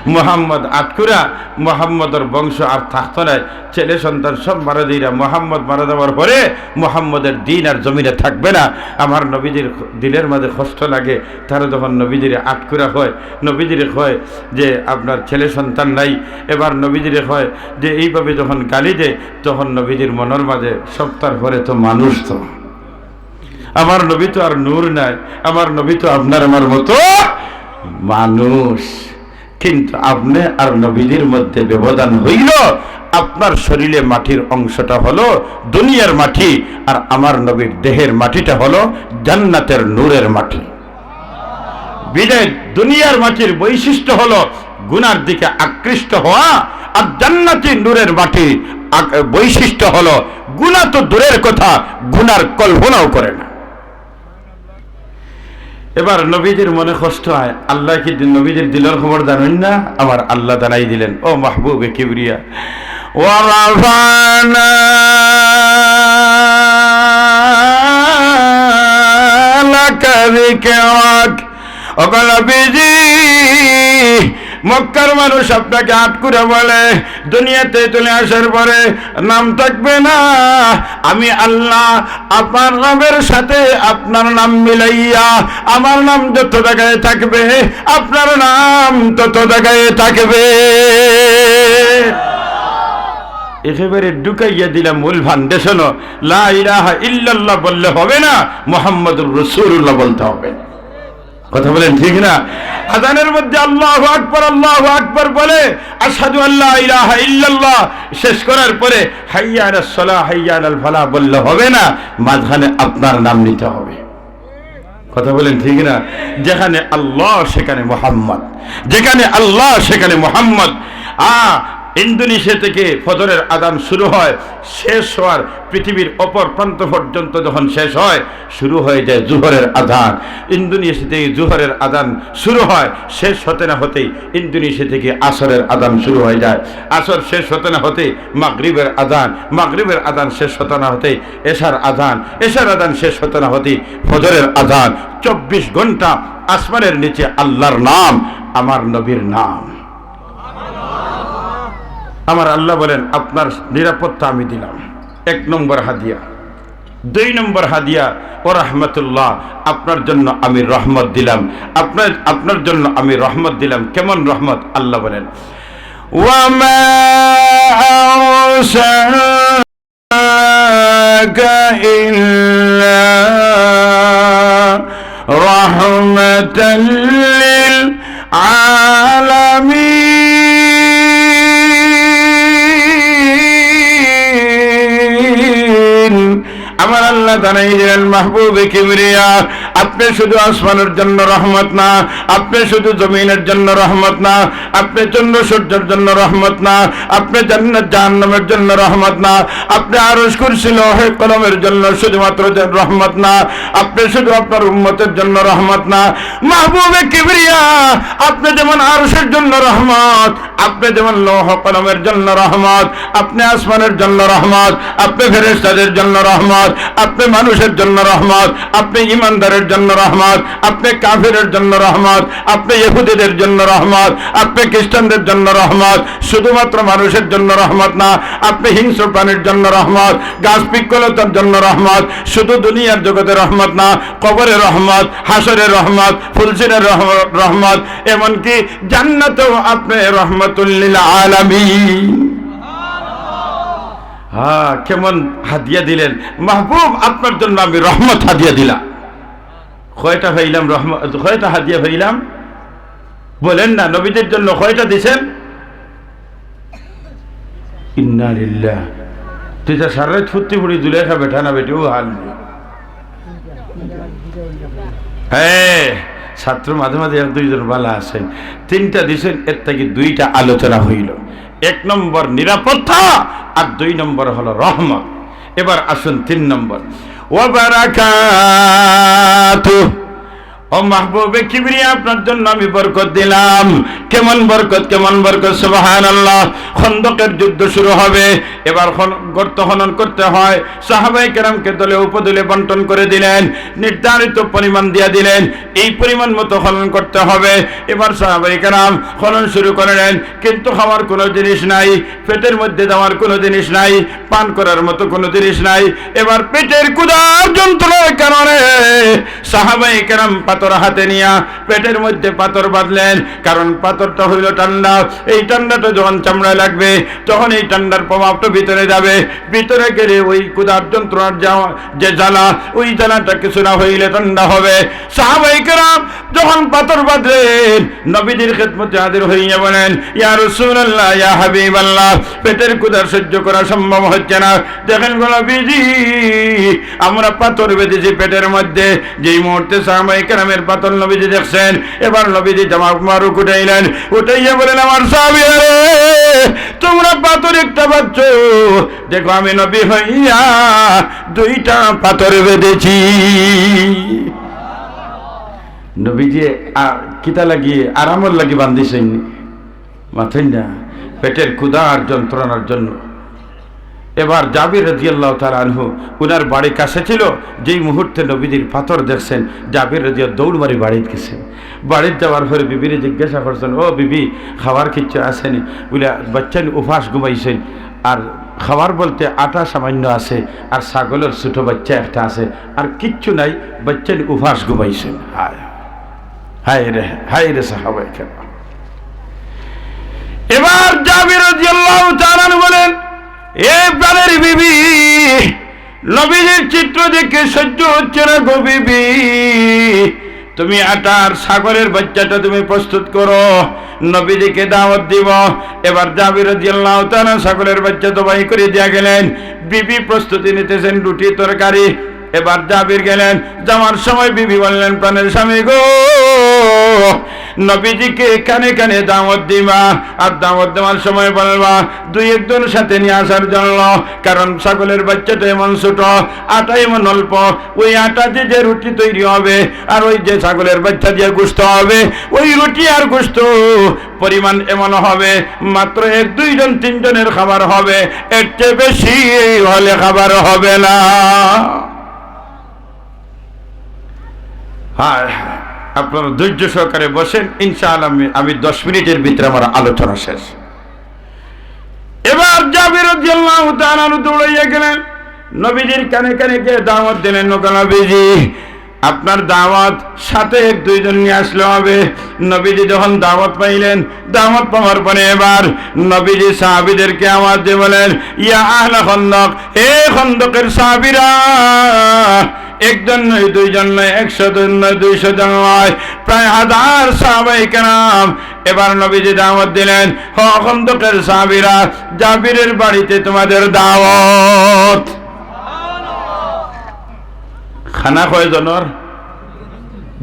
মোহাম্মদ আটকুরা, মোহাম্মদর বংশ আর থাকতো নায়। ছেলে সন্তান সব মারা যাইরা, মোহাম্মদ মারা যাওয়ার পরে মোহাম্মদের দিন আর জমিনে থাকবে না।" আমার নবীজির দিলের মাঝে কষ্ট লাগে, তারা যখন নবীজিরে আটকুরা কয়, নবীজিরে কয় যে, "আপনার ছেলে সন্তান নাই।" এবার নবীজিরে কয় যে, এইভাবে যখন গালি দেয়, তখন নবীজির মনের মাঝে, "সপ্তাহ পরে তো মানুষ তো, আমার নবী তো আর নূর নাই, আমার নবী তো আপনার আমার মতো মানুষ, কিন্তু আপনি আর নবীজির মধ্যে ব্যবধান হইল, আপনার শরীরে মাটির অংশটা হলো দুনিয়ার মাটি, আর আমার নবীর দেহের মাটিটা হলো জান্নাতের নূরের মাটি।" বিদায় দুনিয়ার মাটির বৈশিষ্ট্য হলো গুনার দিকে আকৃষ্ট হওয়া, আর জান্নাতি নূরের মাটির আক-, বৈশিষ্ট্য হলো গুনা তো দূরের কথা, গুনার কল্পনাও করে না। এবার নবীজির মনে কষ্ট হয়, আল্লাহ কি দি-, নবীজির দিলর খবর জানেন না? আমার আল্লাহ জানাই দিলেন, "ও মাহবুবে কিবরিয়া, ওয়া রাফা'না লাকা যিকরাক।" ওগো নবীজি, মক্কার মানুষ আপনাকে আটকুরা বলে, দুনিয়াতে চলে আসার পরে নাম থাকবে না। আমি আল্লাহ আপনার নামের সাথে আপনার নাম মিলাইয়া আমার নাম যত জায়গায় থাকবে, আপনার নাম তত জায়গায় থাকবে। একেবারে ঢুকাইয়া দিলাম মূল ফাউন্ডেশনও। লা ইলাহা ইল্লাল্লাহ বললে হবে না, মুহাম্মাদুর রাসূলুল্লাহ বলতে হবে। কথা বলেন ঠিক না? আজানের মধ্যে আল্লাহু আকবার, আল্লাহু আকবার বলে আশহাদু আল্লা ইলাহা ইল্লাল্লাহ শেষ করার পরে হাইয়া আলাস সালাহ, হাইয়া আলাল ফালাহ বললে হবে না, মাঝখানে আপনার নাম নিতে হবে। কথা বলেন ঠিক না? যেখানে আল্লাহ সেখানে মোহাম্মদ, যেখানে আল্লাহ সেখানে মোহাম্মদ। আ, ইন্দোনেশিয়া থেকে ফজরের আজান শুরু হয়, শেষ হওয়ার, পৃথিবীর অপর প্রান্ত পর্যন্ত যখন শেষ হয়, শুরু হয়ে যায় জুহরের আজান। ইন্দোনেশিয়া থেকে জুহরের আজান শুরু হয়, শেষ হতে না হতেই ইন্দোনেশিয়া থেকে আসরের আজান শুরু হয়ে যায়। আসর শেষ হতে না হতেই মাগরিবের আজান, মাগরিবের আজান শেষ হতে না হতেই এশার আজান, এশার আজান শেষ হতে না হতেই ফজরের আজান। চব্বিশ ঘন্টা আসমানের নিচে আল্লাহর নাম, আমার নবীর নাম। আমার আল্লাহ বলেন, "আপনার নিরাপত্তা আমি দিলাম।" এক নম্বর হাদিয়া। দুই নম্বর হাদিয়া, "ও রাহমাতুল্লাহ, আপনার জন্য আমি রহমত দিলাম, আপনার, আপনার জন্য আমি রহমত দিলাম।" কেমন রহমত? আল্লাহ বলেন, "ওয়া মা আরসালনাকা ইল্লা রাহমাতাল লিল আলামিন।" আমার আল্লাহ জানাই দিলেন, মাহবুবে কিবরিয়া, আপনি শুধু আসমানের জন্য রহমত না, আপনি শুধু জমিনের জন্য রহমত না, আপনি চন্দ্র সূর্যের জন্য রহমত না, আপনি জান্নাত জাহান্নামের জন্য রহমত না, আপনি আরশ কুরসি লৌহে কলমের জন্য শুধুমাত্র যে রহমত না, আপনি শুধু আপনার উম্মতের জন্য রহমত না। মাহবুবে কিবরিয়া, আপনি যেমন আরশের জন্য রহমত, আপনি যেমন লৌহ কলমের জন্য রহমত, আপনি আসমানের জন্য রহমত, আপনি ফেরেশতাদের জন্য রহমত, আপনি মানুষের জন্য রহমত, আপনি ইমানদারের জন্য রহমত, আপনি কাফিরের জন্য রহমত, আপনি ইহুদিদের জন্য রহমত, আপনি খ্রিস্টানদের জন্য রহমত, শুধুমাত্র মানুষের জন্য রহমত না, আপনি হিংস্র প্রাণীর জন্য রহমত, গাছ বৃক্ষলতার জন্য রহমত, শুধু দুনিয়ার জগতে রহমত না, কবরে রহমত, হাশরে রহমত, ফুলসিরাতে রহ-, রহমত, এমনকি জান্নাতেও আপনি রহমাতুল লিল আলামিন। হ্যাঁ, কেমন হাদিয়া দিলেন, "মাহবুব, আপনার জন্য আমি রহমত হাদিয়া দিলাম।" কয়টা পাইলাম রহমত, কয়টা হাদিয়া পাইলাম? বলেন না, নবীদের জন্য কয়টা দিছেন? ইন্না লিল্লাহ। তুই তো সারা রাত ফুর্তি ফুড়ি জুলেখা বেটা না বেটি, ও হাল নেই। হ্যাঁ, ছাত্র মাঝে মাঝে এক দুইজন বালা আছেন, তিনটা দিছেন, এর থেকে দুইটা আলোচনা হইল। এক নম্বর নিরাপত্তা, আর দুই নম্বর হলো রহমত। এবার আসুন তিন নম্বর, ওয়া বারাকাতু। ও মাহবুবে কিবরিয়া, আপনার জন্য আমি বরকত দিলাম। কেমন বরকত, কেমন বরকত? সুবহানাল্লাহ। খন্দকের যুদ্ধ শুরু হবে। এবার খন-, গর্ত খনন করতে হয়। সাহাবায়ে কেরামকে দলে উপদলে বন্টন করে দিলেন, নির্ধারিত পরিমাণ দিয়া দিলেন, এই পরিমাণ মতো খনন করতে হবে। এবার সাহাবায়ে কেরাম খনন শুরু করলেন, কিন্তু খাওয়ার কোনো জিনিস নাই, পেটের মধ্যে দেওয়ার কোনো জিনিস নাই, পান করার মতো কোনো জিনিস নাই। এবার পেটের ক্ষুধার যন্ত্রণার কারণে সাহাবায়ে কেরাম পাথর হাতে নিয়া পেটের মধ্যে পাথর বাঁধলেন, কারণ পাথরটা হইল ঠান্ডা। এই ঠান্ডাটা যখন চামড়ায় লাগবে, তখন এই ঠান্ডার প্রভাবটা ভিতরে যাবে, ভিতরে গেলে ওই ক্ষুধার যন্ত্রণার যা-, যে জ্বালা, ওই জ্বালাটা কিছু না হইলে ঠান্ডা হবে। সাহাবায়ে কেরাম যখন পাথর বাঁধলেন, নবীজির খেদমতে হাজির হইয়া বলেন, "ইয়া রাসূলুল্লাহ, ইয়া হাবিবাল্লাহ, পেটের ক্ষুধা সহ্য করা সম্ভব হচ্ছে না।" দেখেন গো নবীজি, আমরা পাথর বেঁধেছি পেটের মধ্যে। যেই মুহূর্তে সাহাবায়ে কেরামের পাথর নবীজি দেখছেন, এবার নবীজি জামা মুবারক উঠাইলেন, উঠাইয়া বলেন, "আমার সাহাবীরা রে, তোমরা পাথর একটা বাঁধছো, দেখো আমি নবী হইয়া দুইটা পাথর বেঁধেছি।" নবীজি আ-, কিতা লাগি? আরামর লাগি বান্ধিছইন, মাতইন না, পেটের ক্ষুধার যন্ত্রণার জন্য। এবার জাবির রাদিয়াল্লাহু তাআলা আনহু, উনার বাড়ি কাছে ছিল। যেই মুহূর্তে নবীজির পাথর দেখছেন, জাবির রাদিয়াল্লাহু দৌড় মারি বাড়িত গেছেন। বাড়িত যাওয়ার পরে বিবিরে জিজ্ঞাসা করছেন, "ও বিবি, খাওয়ার কিচ্ছু আছেনি?" বলে, "বাচ্চাইন উপাস ঘুমাইছেন, আর খাওয়ার বলতে আটা সামান্য আছে, আর ছাগলের ছোট বাচ্চা একটা আছে, আর কিচ্ছু নাই, বাচ্চাইন উপাস ঘুমাইছেন।" হায়, হায় রে, হায় রে সাহাবায়ে কেরাম। এবার জাবির রাদিয়াল্লাহু তাআলা আনহু বলেন, "এ প্রাণের বিবি, নবীজির চিত্র দেখে সহ্য হচ্ছে না গো বিবি, তুমি আটার ছাগলের বাচ্চাটা তুমি প্রস্তুত করো, নবীজিকে দাওয়াত দিব।" এবার জাবির রাদিয়াল্লাহু তাআলা ছাগলের বাচ্চা জবাই করে দিয়া গেলেন। বিবি প্রস্তুতি নিতেছেন, রুটি তরকারি। এবার জাবির গেলেন, যাওয়ার সময় বিবি বললেন, "প্রাণের স্বামী গো, নবীজিকে কানে কানে দাওয়াত দিবা, আর দাওয়াত দেওয়ার সময় বলবা দুই একজন সাথে নিয়ে আসার জন্য, কারণ ছাগলের বাচ্চাটা এমন ছোট, আটা এমন অল্প, ওই আটা দিয়ে যে রুটি তৈরি হবে আর ওই যে ছাগলের বাচ্চা দিয়ে গোস্ত হবে, ওই রুটি আর গোস্ত পরিমাণ এমন হবে, মাত্র এক দুইজন তিনজনের খাবার হবে, এর চেয়ে বেশি হলে খাবার হবে না।" হ্যাঁ, আপনারা ধৈর্য সহকারে বসেন, ইনশাআল্লাহ আমি, আমি দশ মিনিটের ভিতরে আমার আলোচনা শেষ। এবার জাবির রাদিয়াল্লাহু তাআলা আনহু দৌড়াইয়া গেলেন, নবীজির কানে কানে গিয়ে দাওয়াত দিলেন, "ওগো নবীজি, আপনার দাওয়াত, সাথে এক দুইজন নিয়ে আসলে হবে।" নবীজি যখন দাওয়াত পাইলেন, দাওয়াত পাওয়ার পরে এবার নবীজি সাহাবীদেরকে আওয়াজ দিয়ে বলেন, "ইয়া আহলা খন্দক, হে খন্দকের সাহাবীরা।" একজন নয়, দুইজন নয়, একশো জন নয়, দুইশো জন নয়, প্রায় হাজার সাহাবায়ে কেরাম। এবার নবীজি দাওয়াত দিলেন, "হ খন্দকের সাহাবীরা, জাবিরের বাড়িতে তোমাদের দাওয়াত।" খানা কয়জনর?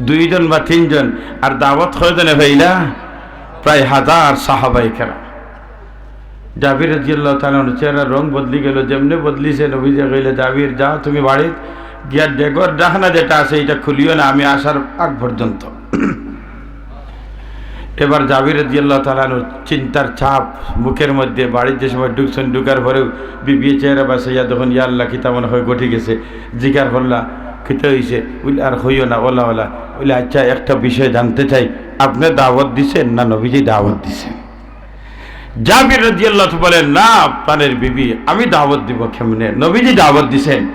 দুইজন বা তিনজন। আর দাওয়াত কয়জনে পাইলা? প্রায় হাজার সাহাবায়ে কেরাম। জাবির রাদিয়াল্লাহু তাআলা আনহুর চেহারার রং বদলি গেল, যেমনে বদলিছে নবীজি কইলে, "জাবির, যা তুমি বাড়িত গিয়া ডেগর ঢাকনা যেটা আছে, এটা খুলিও না আমি আসার আগ পর্যন্ত।" এবার জাবির রাদিয়াল্লাহু তাআলা আনহুর চিন্তার ছাপ মুখের মধ্যে, বাড়িত যে সময় ঢুকছেন, ঢুকার পরেও বিবিয়ে চেহারা বাছাইয়া তখন, "ইয়া আল্লাহ, কিতা মনে হয় ঘটি গেছে?" জিকার করলা, "কিতা হইছে?" বলে, "আর কইও না, ওলা ওলা।" বলে, "আচ্ছা, একটা বিষয় জানতে চাই, আপনি দাওয়াত দিছেন না নবীজি দাওয়াত দিছেন?" জাবির রাদিয়াল্লাহু তাআলা বলেন, "না, প্রাণের বিবি, আমি দাওয়াত দিব কেমনে? নবীজি দাওয়াত দিছেন।"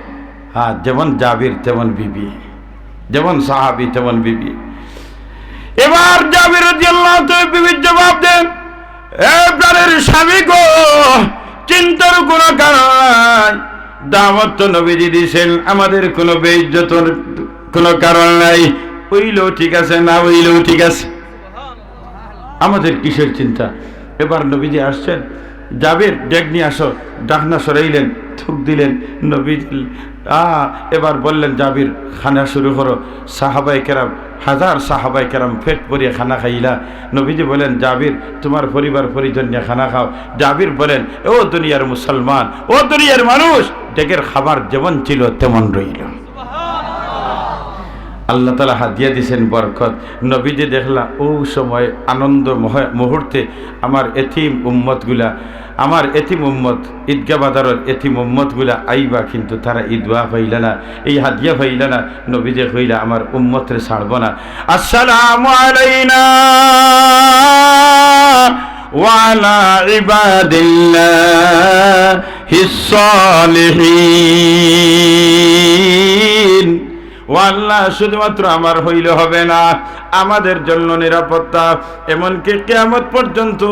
হ্যাঁ, যেমন জাবির তেমন বিবি, যেমন সাহাবী তেমন বিবি। এবার জাবির রাদিয়াল্লাহু তাআলা বিবির জবাব দেন, "এ প্রাণের স্বামী গো, চিন্তার কোনো কারণ নাই, দাওয়াত তো নবীজি দিছেন, আমাদের কোনো বেইজ্জতর কোনো কারণ নাই, হইলেও ঠিক আছে, না হইলেও ঠিক আছে।" আমাদের কিসের চিন্তা? এবার নবীজি আসছেন, "জাবির, ডেগ নিয়ে আসো।" ঢাকনা সরাইলেন, থুক দিলেন, নবীজি আ, এবার বললেন, "জাবির, খানা শুরু করো।" সাহাবায়ে কেরাম, হাজার সাহাবায়ে কেরাম পেট ভরিয়া খানা খাইলা। নবীজি বলেন, "জাবির, তোমার পরিবার পরিজন নিয়া খানা খাও।" জাবির বলেন, "ও দুনিয়ার মুসলমান, ও দুনিয়ার মানুষ, ডেগের খাবার যেমন ছিল তেমন রইল।" আল্লাহ তাআলা হাদিয়া দিছেন বরকত। নবীজি দেখলা, ও সময় আনন্দ মহ-, মুহূর্তে আমার এতিম উম্মতগুলা, আমার এতিম উম্মত, ঈদগাহ বাজারর এতিম উম্মতগুলা আইবা, কিন্তু তারা ই দোয়া পাইলা না, এই হাদিয়া পাইলা না। নবীজি কইলা, "আমার উম্মতরে ছাড়ব না।" আসসালামু আলাইনা ওয়া আলা ইবাদিল্লাহিস সালিহিন। ও আল্লাহ, শুধুমাত্র আমার হইলে হবে না, আমাদের জন্য নিরাপত্তা, এমনকি কিয়ামত পর্যন্ত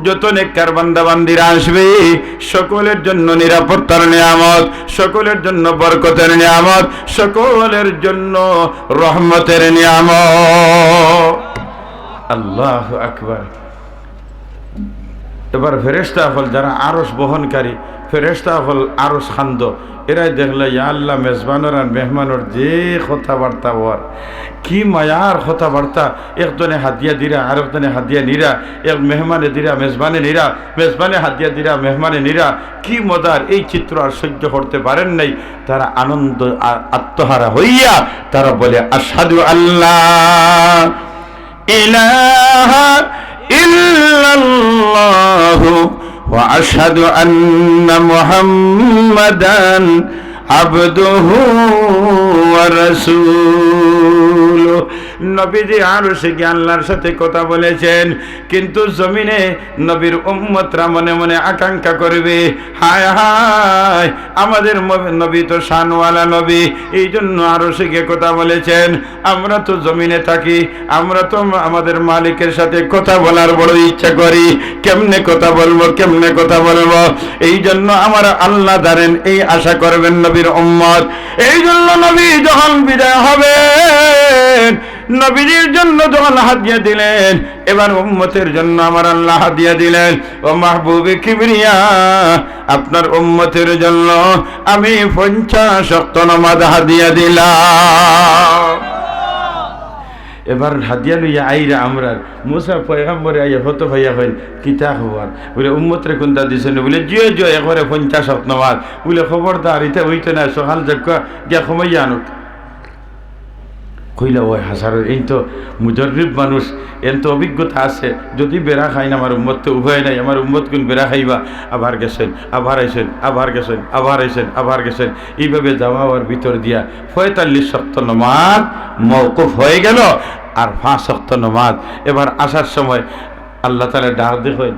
যত নেককার বান্দা বান্দিরা আসবে, সকলের জন্য নিরাপত্তার নিয়ামত, সকলের জন্য বরকতের নিয়ামত, সকলের জন্য রহমতের নিয়ামত। আল্লাহু আকবার। এবার ফেরেশতা অকল, যারা আরশ বহনকারী, ফেরেশতা অকল আরশ খান্দ, এরাই দেখলা, ইয়া আল্লাহ, মেজবানর আর মেহমানর যে কথাবার্তা অর, কি মায়ার কথাবার্তা, একজনে হাদিয়া দিরা, আরেকজনে হাদিয়া নিরা, এক মেহমানে দিরা, মেজবানে নিরা, মেজবানে হাদিয়া দিরা, মেহমানে নিরা, কি মজার এই চিত্র আর সহ্য করতে পারেন নাই। তারা আনন্দ আ-, আত্মহারা হইয়া তারা বলে, "আশহাদু আল্লা ইলাহা ইল্লাল্লাহু ওয়া আশহাদু আন্না মুহাম্মাদান আবদুহু ওয়া রাসূলুহু।" নবীজি আরশে গিয়া আল্লাহর সাথে কথা বলেছেন, কিন্তু জমিনে নবীর উম্মতরা মনে মনে আকাঙ্ক্ষা করবে, "হায় হায়, আমাদের ম-, নবী তো শানওয়ালা নবী।" এই জন্য আরশে গিয়া কথা বলেছেন। আমরা তো জমিনে থাকি, আমরা তো আম-, আমাদের মালিকের সাথে কথা বলার বড় ইচ্ছা করি। কেমনে কথা বলবো, কেমনে কথা বলবো? এই জন্য আমার আল্লাহ জানেন, এই আশা করবেন নবীর উম্মত। এই জন্য নবী যখন বিদায় হবেন, নবীজির জন্য যখন হাদিয়া দিলেন, এবার উম্মতের জন্য আমার আল্লাহ হাদিয়া দিলেন, "ও মাহবুবে কিবরিয়া, আপনার উম্মতের জন্য আমি পঞ্চাশ ওয়াক্ত নামাজ হাদিয়া দিলাম।" এবার হাদিয়া লইয়া আইরা আমরার মুসা পয়গম্বরে আইয়া ফতো পাইয়া কইন, "কিতা খবর?" বুলে, "উম্মতরে কুনটা দিছইন?" বুলে, "জিও, জিও, একবারে পঞ্চাশ ওয়াক্ত নামাজ।" বুলে, "খবরদার, ইতা অইতো না, সকাল যাউক্কা গিয়া কমাইয়া আনউক।" কইলা, "ওই হাজারর, এইন তো মুজররিব মানুষ, এইন তো অভিজ্ঞতা আছে, যদি বেড়া খাইন আমার উম্মত, তো উপায় নাই, আমার উম্মতগুন বেড়া খাইবা।" আবার গেছইন, আবার আইছইন, আবার গেছইন, আবার আইছইন, আবার গেছইন। এইভাবে যাওয়া আওয়ার ভিতর দিয়া পঁয়তাল্লিশ ওয়াক্ত নামাজ মওকুফ হয়ে গেল, আর পাঁচ ওয়াক্ত নামাজ। এবার আসার সময় আল্লাহ তাআলা ডাক দি কইন,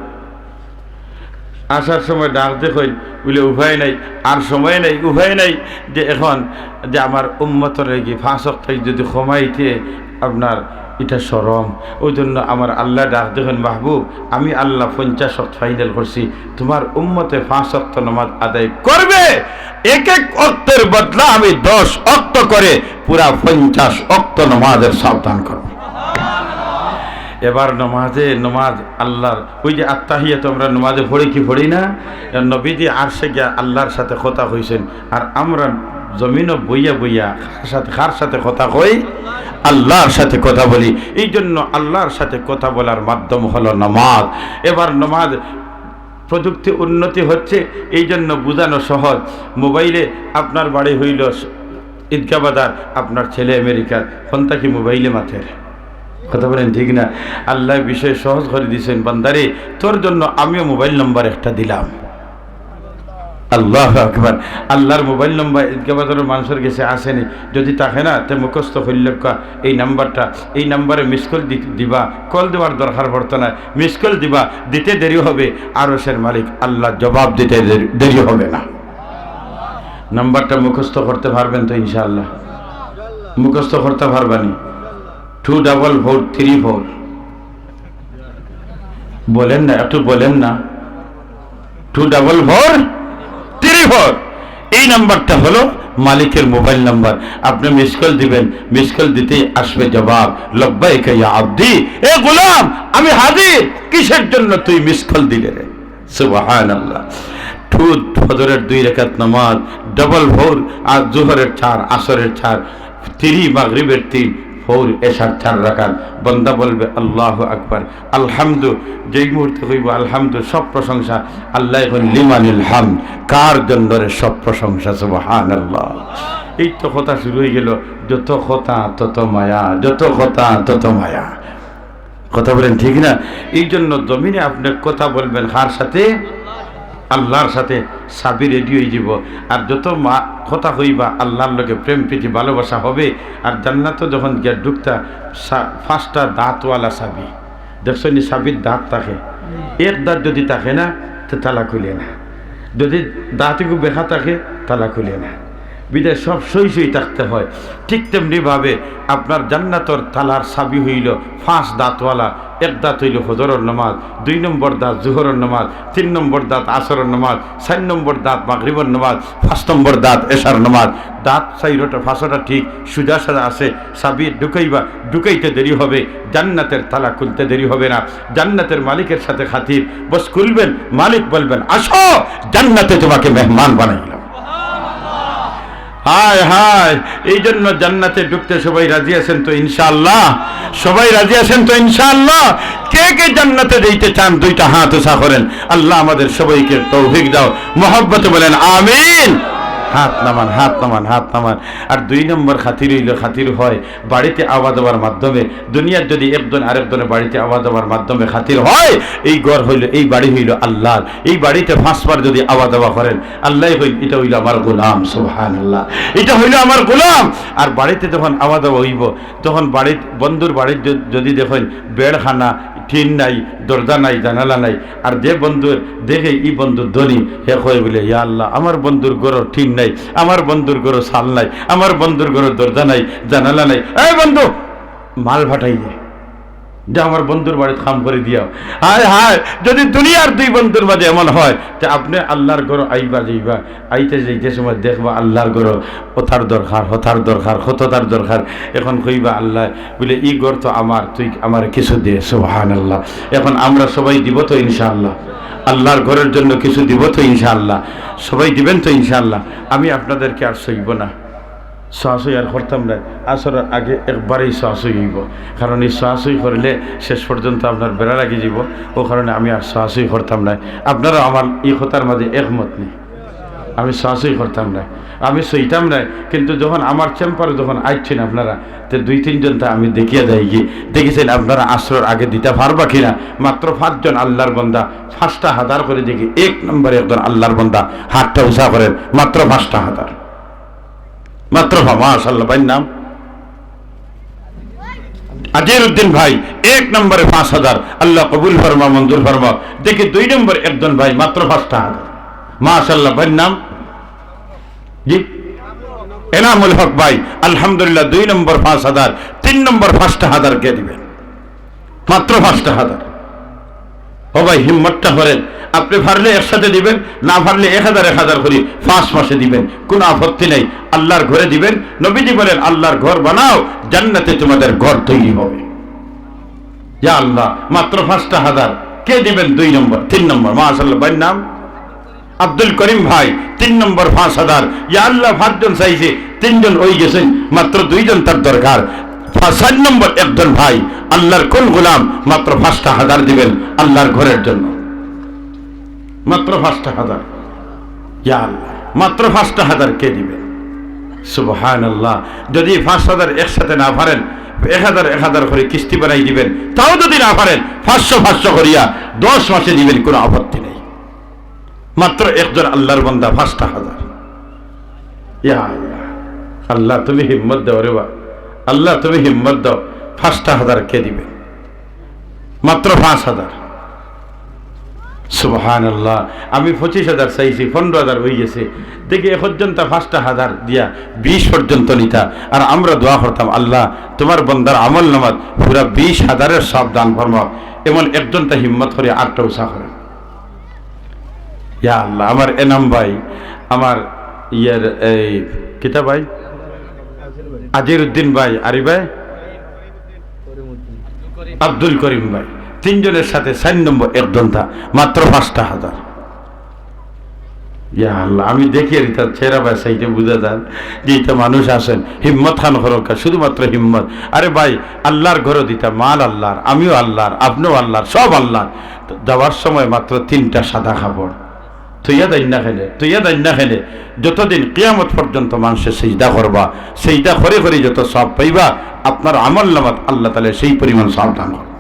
আসার সময় ডাক দি কইন, বুলে, "উপায় নাই, আর সময় নাই, উপায় নাই, যে এখন যে আমার উম্মতর লাগি পাঁচ ওয়াক্ত যদি কমাইতে আপনার ইটা শরম।" ওই জন্য আমার আল্লাহ ডাক দি কইন, "মাহবুব, আমি আল্লাহ পঞ্চাশ ওয়াক্ত ফাইনাল করছি, তোমার উম্মতে পাঁচ ওয়াক্ত নামাজ আদায় করবে, এক এক ওয়াক্তের বদলা আমি দশ ওয়াক্ত করে পুরা পঞ্চাশ ওয়াক্ত নামাজের সাবধান করব।" এবার নামাজে, নামাজ আল্লাহর, ওই যে আত্তাহিয়াত আমরা নামাজে পড়ি কি পড়ি না? নবীজি আরশে গিয়া আল্লাহর সাথে কথা কইছেন, আর আমরা জমিনও বইয়া বইয়া কার সাথে, কার সাথে কথা কই? আল্লাহর সাথে কথা বলি। এই জন্য আল্লাহর সাথে কথা বলার মাধ্যম হলো নামাজ। এবার নামাজ প্রযুক্তি উন্নতি হচ্ছে, এই জন্য বুঝানো সহজ। মোবাইলে আপনার বাড়ি হইল ঈদগাহ বাজার, আপনার ছেলে আমেরিকার, ফোন থাকি মোবাইলে মাতের। কথা বলেন ঠিক না? আল্লাহ বিষয় সহজ করে দিছেন, "বান্দারে, তোর জন্য আমিও মোবাইল নম্বর একটা দিলাম।" আল্লাহু আকবার। আল্লাহর মোবাইল নম্বর ঈদগাহ বাজারর মানুষর গেছে আছে নি, যদি থাকে না, তে মুখস্থ করিলাউক্কা এই নাম্বারটা, এই নাম্বারে মিস কল দি-, দিবা, কল দেওয়ার দরকার পড়তো না, মিস কল দিবা, দিতে দেরি হবে, আরশের মালিক আল্লাহ জবাব দিতে দেরি, দেরি হবে না। নাম্বারটা মুখস্থ করতে পারবেন তো ইনশাআল্লাহ? মুখস্থ করতে পারবানি? Two double four three four. বলেন না, একটু বলেন না। Two double four three four. এই নাম্বারটা হলো মালিকের মোবাইল নাম্বার। আপনি মিস কল দিবেন, মিস কল দিতেই আসবে জবাব, "লব্বাইক ইয়া আব্দি, এ গোলাম, আমি হাজির, কিসের জন্য তুই মিস কল দিলে রে?" সুবহানাল্লাহ। সুদ ফজরের দুই রাকাত নামাজ, ডাবল ভোর, আর জোহরের চার, আসরের চার, তিরি মাগরিবের তিন, ভোর এশার চার রাকাত। বান্দা বলবে, "আল্লাহু আকবার, আলহামদু।" যেই মুহূর্তে কইব, "আলহামদু, সব প্রশংসা," আল্লাহ এখন, "লিমানিল হামদ, কার জন্য রে সব প্রশংসা?" সুবহানাল্লাহ। এই তো কথা শুরু হয়ে গেল, যত কথা তত মায়া, যত কথা তত মায়া। কথা বলেন, ঠিক না? এই জন্য জমিনে আপনি কথা বলবেন কার সাথে? আল্লাহর সাথে। চাবি রেডি হয়ে যাব। আর যত মা-, কথা কইবা, আল্লাহর লগে প্রেম প্রীতি ভালোবাসা হবে। আর জান্নাতও যখন গিয়া ঢুকতা, সা-, পাঁচটা দাঁতওয়ালা চাবি। দেখছো নি, চাবির দাঁত থাকে, এক দাঁত যদি থাকে না, তো তালা খুলে না। যদি দাঁতগু বেঁকা থাকে, তালা খুলে না। বিধায় সব সই সই থাকতে হয়। ঠিক তেমনি ভাবে আপনার জান্নাতর তালার চাবি হইল পাঁচ দাঁতওয়ালা। এক দাঁত হইল ফজরর নামাজ, দুই নম্বর দাঁত জোহরর নামাজ, তিন নম্বর দাঁত আসরর নামাজ, চার নম্বর দাঁত মাগরিবর নামাজ, পাঁচ নম্বর দাঁত এশার নামাজ। দাঁত চাইরোটা পাঁচটা ঠিক সুজা সাজা আছে, চাবি ঢুকাইবা, ঢুকাইতে দেরি হবে, জান্নাতের তালা খুলতে দেরি হবে না। জান্নাতের মালিকের সাথে খাতির, বস খুলবেন, মালিক বলবেন, "আসো, জান্নাতে তোমাকে মেহমান বানাইলাম।" হায় হায়, এই জন্য জান্নাতে ঢুকতে সবাই রাজি আছেন তো ইনশাআল্লাহ? সবাই রাজি আছেন তো ইনশাআল্লাহ? কে কে জান্নাতে যাইতে চান, দুইটা হাত উঁচা করেন। আল্লাহ আমাদের সবাইকে তৌফিক দাও, মহব্বতে বলেন আমিন। হাত নামান, হাত নামান, হাত নামান। আর দুই নম্বর খাতির হইল, খাতির হয় বাড়িতে আওয়া যাওয়ার মাধ্যমে। দুনিয়ার যদি একজন আরেকজনের বাড়িতে আওয়া যাওয়ার মাধ্যমে খাতির হয়, এই ঘর হইল, এই বাড়ি হইল আল্লাহর। এই বাড়িতে পাঁচবার যদি আওয়া যাওয়া করেন, আল্লাহ কইন, "এটা হইল আমার গোলাম।" সুবহানাল্লাহ, "এটা হইল আমার গোলাম।" আর বাড়িতে যখন আওয়া যাওয়া হইব, তখন বাড়িত, বন্ধুর বাড়িত য-, যদি দেখেন বেড়খানা, টিন নাই, দরজা নাই, জানালা নাই, আর যে বন্ধু দেখে ই বন্ধু ধনী, হে কয় বলে, "ইয়া আল্লাহ, আমার বন্ধুর ঘরো টিন নাই, আমার বন্ধুর ঘরো চাল নাই, আমার বন্ধুর ঘরো দরজা নাই, জানালা নাই, এই বন্ধু, মাল ফাটাই দে, যা আমার বন্ধুর বাড়িত কাম করে দিয়াও।" হায় হায়, যদি দুনিয়ার দুই বন্ধুর মাঝে এমন হয়, তে আপনি আল্লাহর ঘরো আইবা যাইবা, আইতে যাইতে সময় দেখবা আল্লাহর ঘরো ওতার দরকার, হতার দরকার, কততার দরকার। এখন কইবা, "আল্লাহ," বলে, "ই ঘর তো আমার, তুই আমারে কিছু দে।" সুবহানাল্লাহ। এখন আমরা সবাই দিব তো ইনশাআল্লাহ? আল্লাহর ঘরের জন্য কিছু দিব তো ইনশাআল্লাহ? সবাই দিবেন তো ইনশাআল্লাহ? আমি আপনাদেরকে আর সইব না, সহাসই আর করতাম না। আসরের আগে একবারেই সহাসই হইব, কারণ এই সহাসই করলে শেষ পর্যন্ত আপনার বেড়া লাগি যাব। ও কারণে আমি আর সহাসই করতাম না। আপনারা আমার এই কথার মাঝে একমত নি? আমি সহাসই করতাম না, আমি সইতাম না। কিন্তু যখন আমার চেম্বারো যখন আইছেন আপনারা, তে দুই তিনজন তা আমি দেখিয়া যাই গিয়ে, দেখেছেন আপনারা আসরের আগে দিতে পারবা কিনা? মাত্র পাঁচজন আল্লাহর বন্দা, পাঁচটা হাজার করে দেখি, এক নম্বরে একজন আল্লাহর বন্দা, হাতটা উঁচা করেন, মাত্র পাঁচটা হাজার। মাত্র পা-, মাশাআল্লাহ, ভাইর নাম? আজির উদ্দিন ভাই, এক নম্বরে পাঁচ হাজার, আল্লাহ কবুল ফরমা, মঞ্জুর ফরমা। দেখি দুই নম্বর একজন ভাই, মাত্র পাঁচটা হাজার। মাশাআল্লাহ, ভাইর নাম? জি? এনামুল হক ভাই, আলহামদুলিল্লাহ, দুই নম্বর পাঁচ হাজার, তিন নম্বর পাঁচটা হাজার কে দিবেন? মাত্র পাঁচটা হাজার। ও ভাই, হিম্মতটা করেন, আপনি পারলে একসাথে দিবেন, না পারলে এক হাজার, এক হাজার করে পাঁচ মাসে দিবেন, কোনো আপত্তি নাই। আল্লাহর ঘরে দিবেন, নবীজি বলেন, "আল্লাহর ঘর বানাও, জান্নাতে তোমাদের ঘর তৈরি হবে।" ইয়া আল্লাহ, মাত্র পাঁচটা হাজার। কে দিবেন? দুই নম্বর, তিন নম্বর, মাশাআল্লাহ, ভাইর নাম? আব্দুল করিম ভাই, তিন নম্বর পাঁচ হাজার। ইয়া আল্লাহ, পাঁচজন চাইছে, তিনজন হয়ে গেছেন, মাত্র দুইজন তার দরকার। পা-, চার নম্বর একজন ভাই, আল্লাহর কোন গোলাম, মাত্র পাঁচটা হাজার দিবেন আল্লাহর ঘরের জন্য, মাত্র পাঁচটা হাজার। ইয়া আল্লাহ, মাত্র পাঁচটা হাজার কে দিবেন? সুবহানাল্লাহ। যদি পাঁচ হাজার একসাথে না পারেন, এক হাজার এক হাজার করে কিস্তি বানাই দিবেন, তাও যদি না পারেন, পাঁচশো পাঁচশো করিয়া দশ মাসে দিবেন, কোনো আপত্তি নেই। মাত্র একজন আল্লাহর বান্দা, পাঁচটা হাজার। ইয়া আল্লাহ, আল্লাহ তুমি হিম্মত দাও রে বা, আল্লাহ তুমি হিম্মত দাও। পাঁচটা হাজার কে দিবে? মাত্র পাঁচ হাজার। সুবহানাল্লাহ। আমি পঁচিশ হাজার চাইছি, পনেরো হাজার হয়ে গেছে। দেখি এ পর্যন্ত পাঁচটা হাজার দিয়া বিশ পর্যন্ত নিতা। আর আমরা দোয়া করতাম, "আল্লাহ, তোমার বন্দার আমল নামাত পুরা বিশ হাজারের সব দান ফরমাও।" এমন একজনটা হিম্মত করে আটটা উষা করে। ইয়া আল্লাহ, আমার এনাম ভাই, আমার ইয়ের এই কিতা ভাই, আজির উদ্দিন ভাই, আরি ভাই, আব্দুল করিম ভাই, তিনজনের সাথে চার নম্বর একজনটা, মাত্র পাঁচটা হাজার। ইয়া আল্লাহ, আমি দেখি আর ইতার চেহারা বায় চাইলে বুঝা যায় যে ইতা মানুষ আছইন, হিম্মত খান করউক্কা, শুধুমাত্র হিম্মত। আরে ভাই, আল্লাহর ঘরো দিতা, মাল আল্লাহর, আমিও আল্লাহর, আপনেও আল্লাহর, সব আল্লাহর। তো দেওয়ার সময় মাত্র তিনটা সাদা কাপড় থইয়া দেইন না কেনে, থইয়া দেইন না কেনে। যতদিন কিয়ামত পর্যন্ত মানষে সিজদা করবা, সিজদা করি করি যত সওয়াব পাইবা, আপনার আমল নামাত আল্লাহ তাআলা সেই পরিমাণ সওয়াব দান করবা।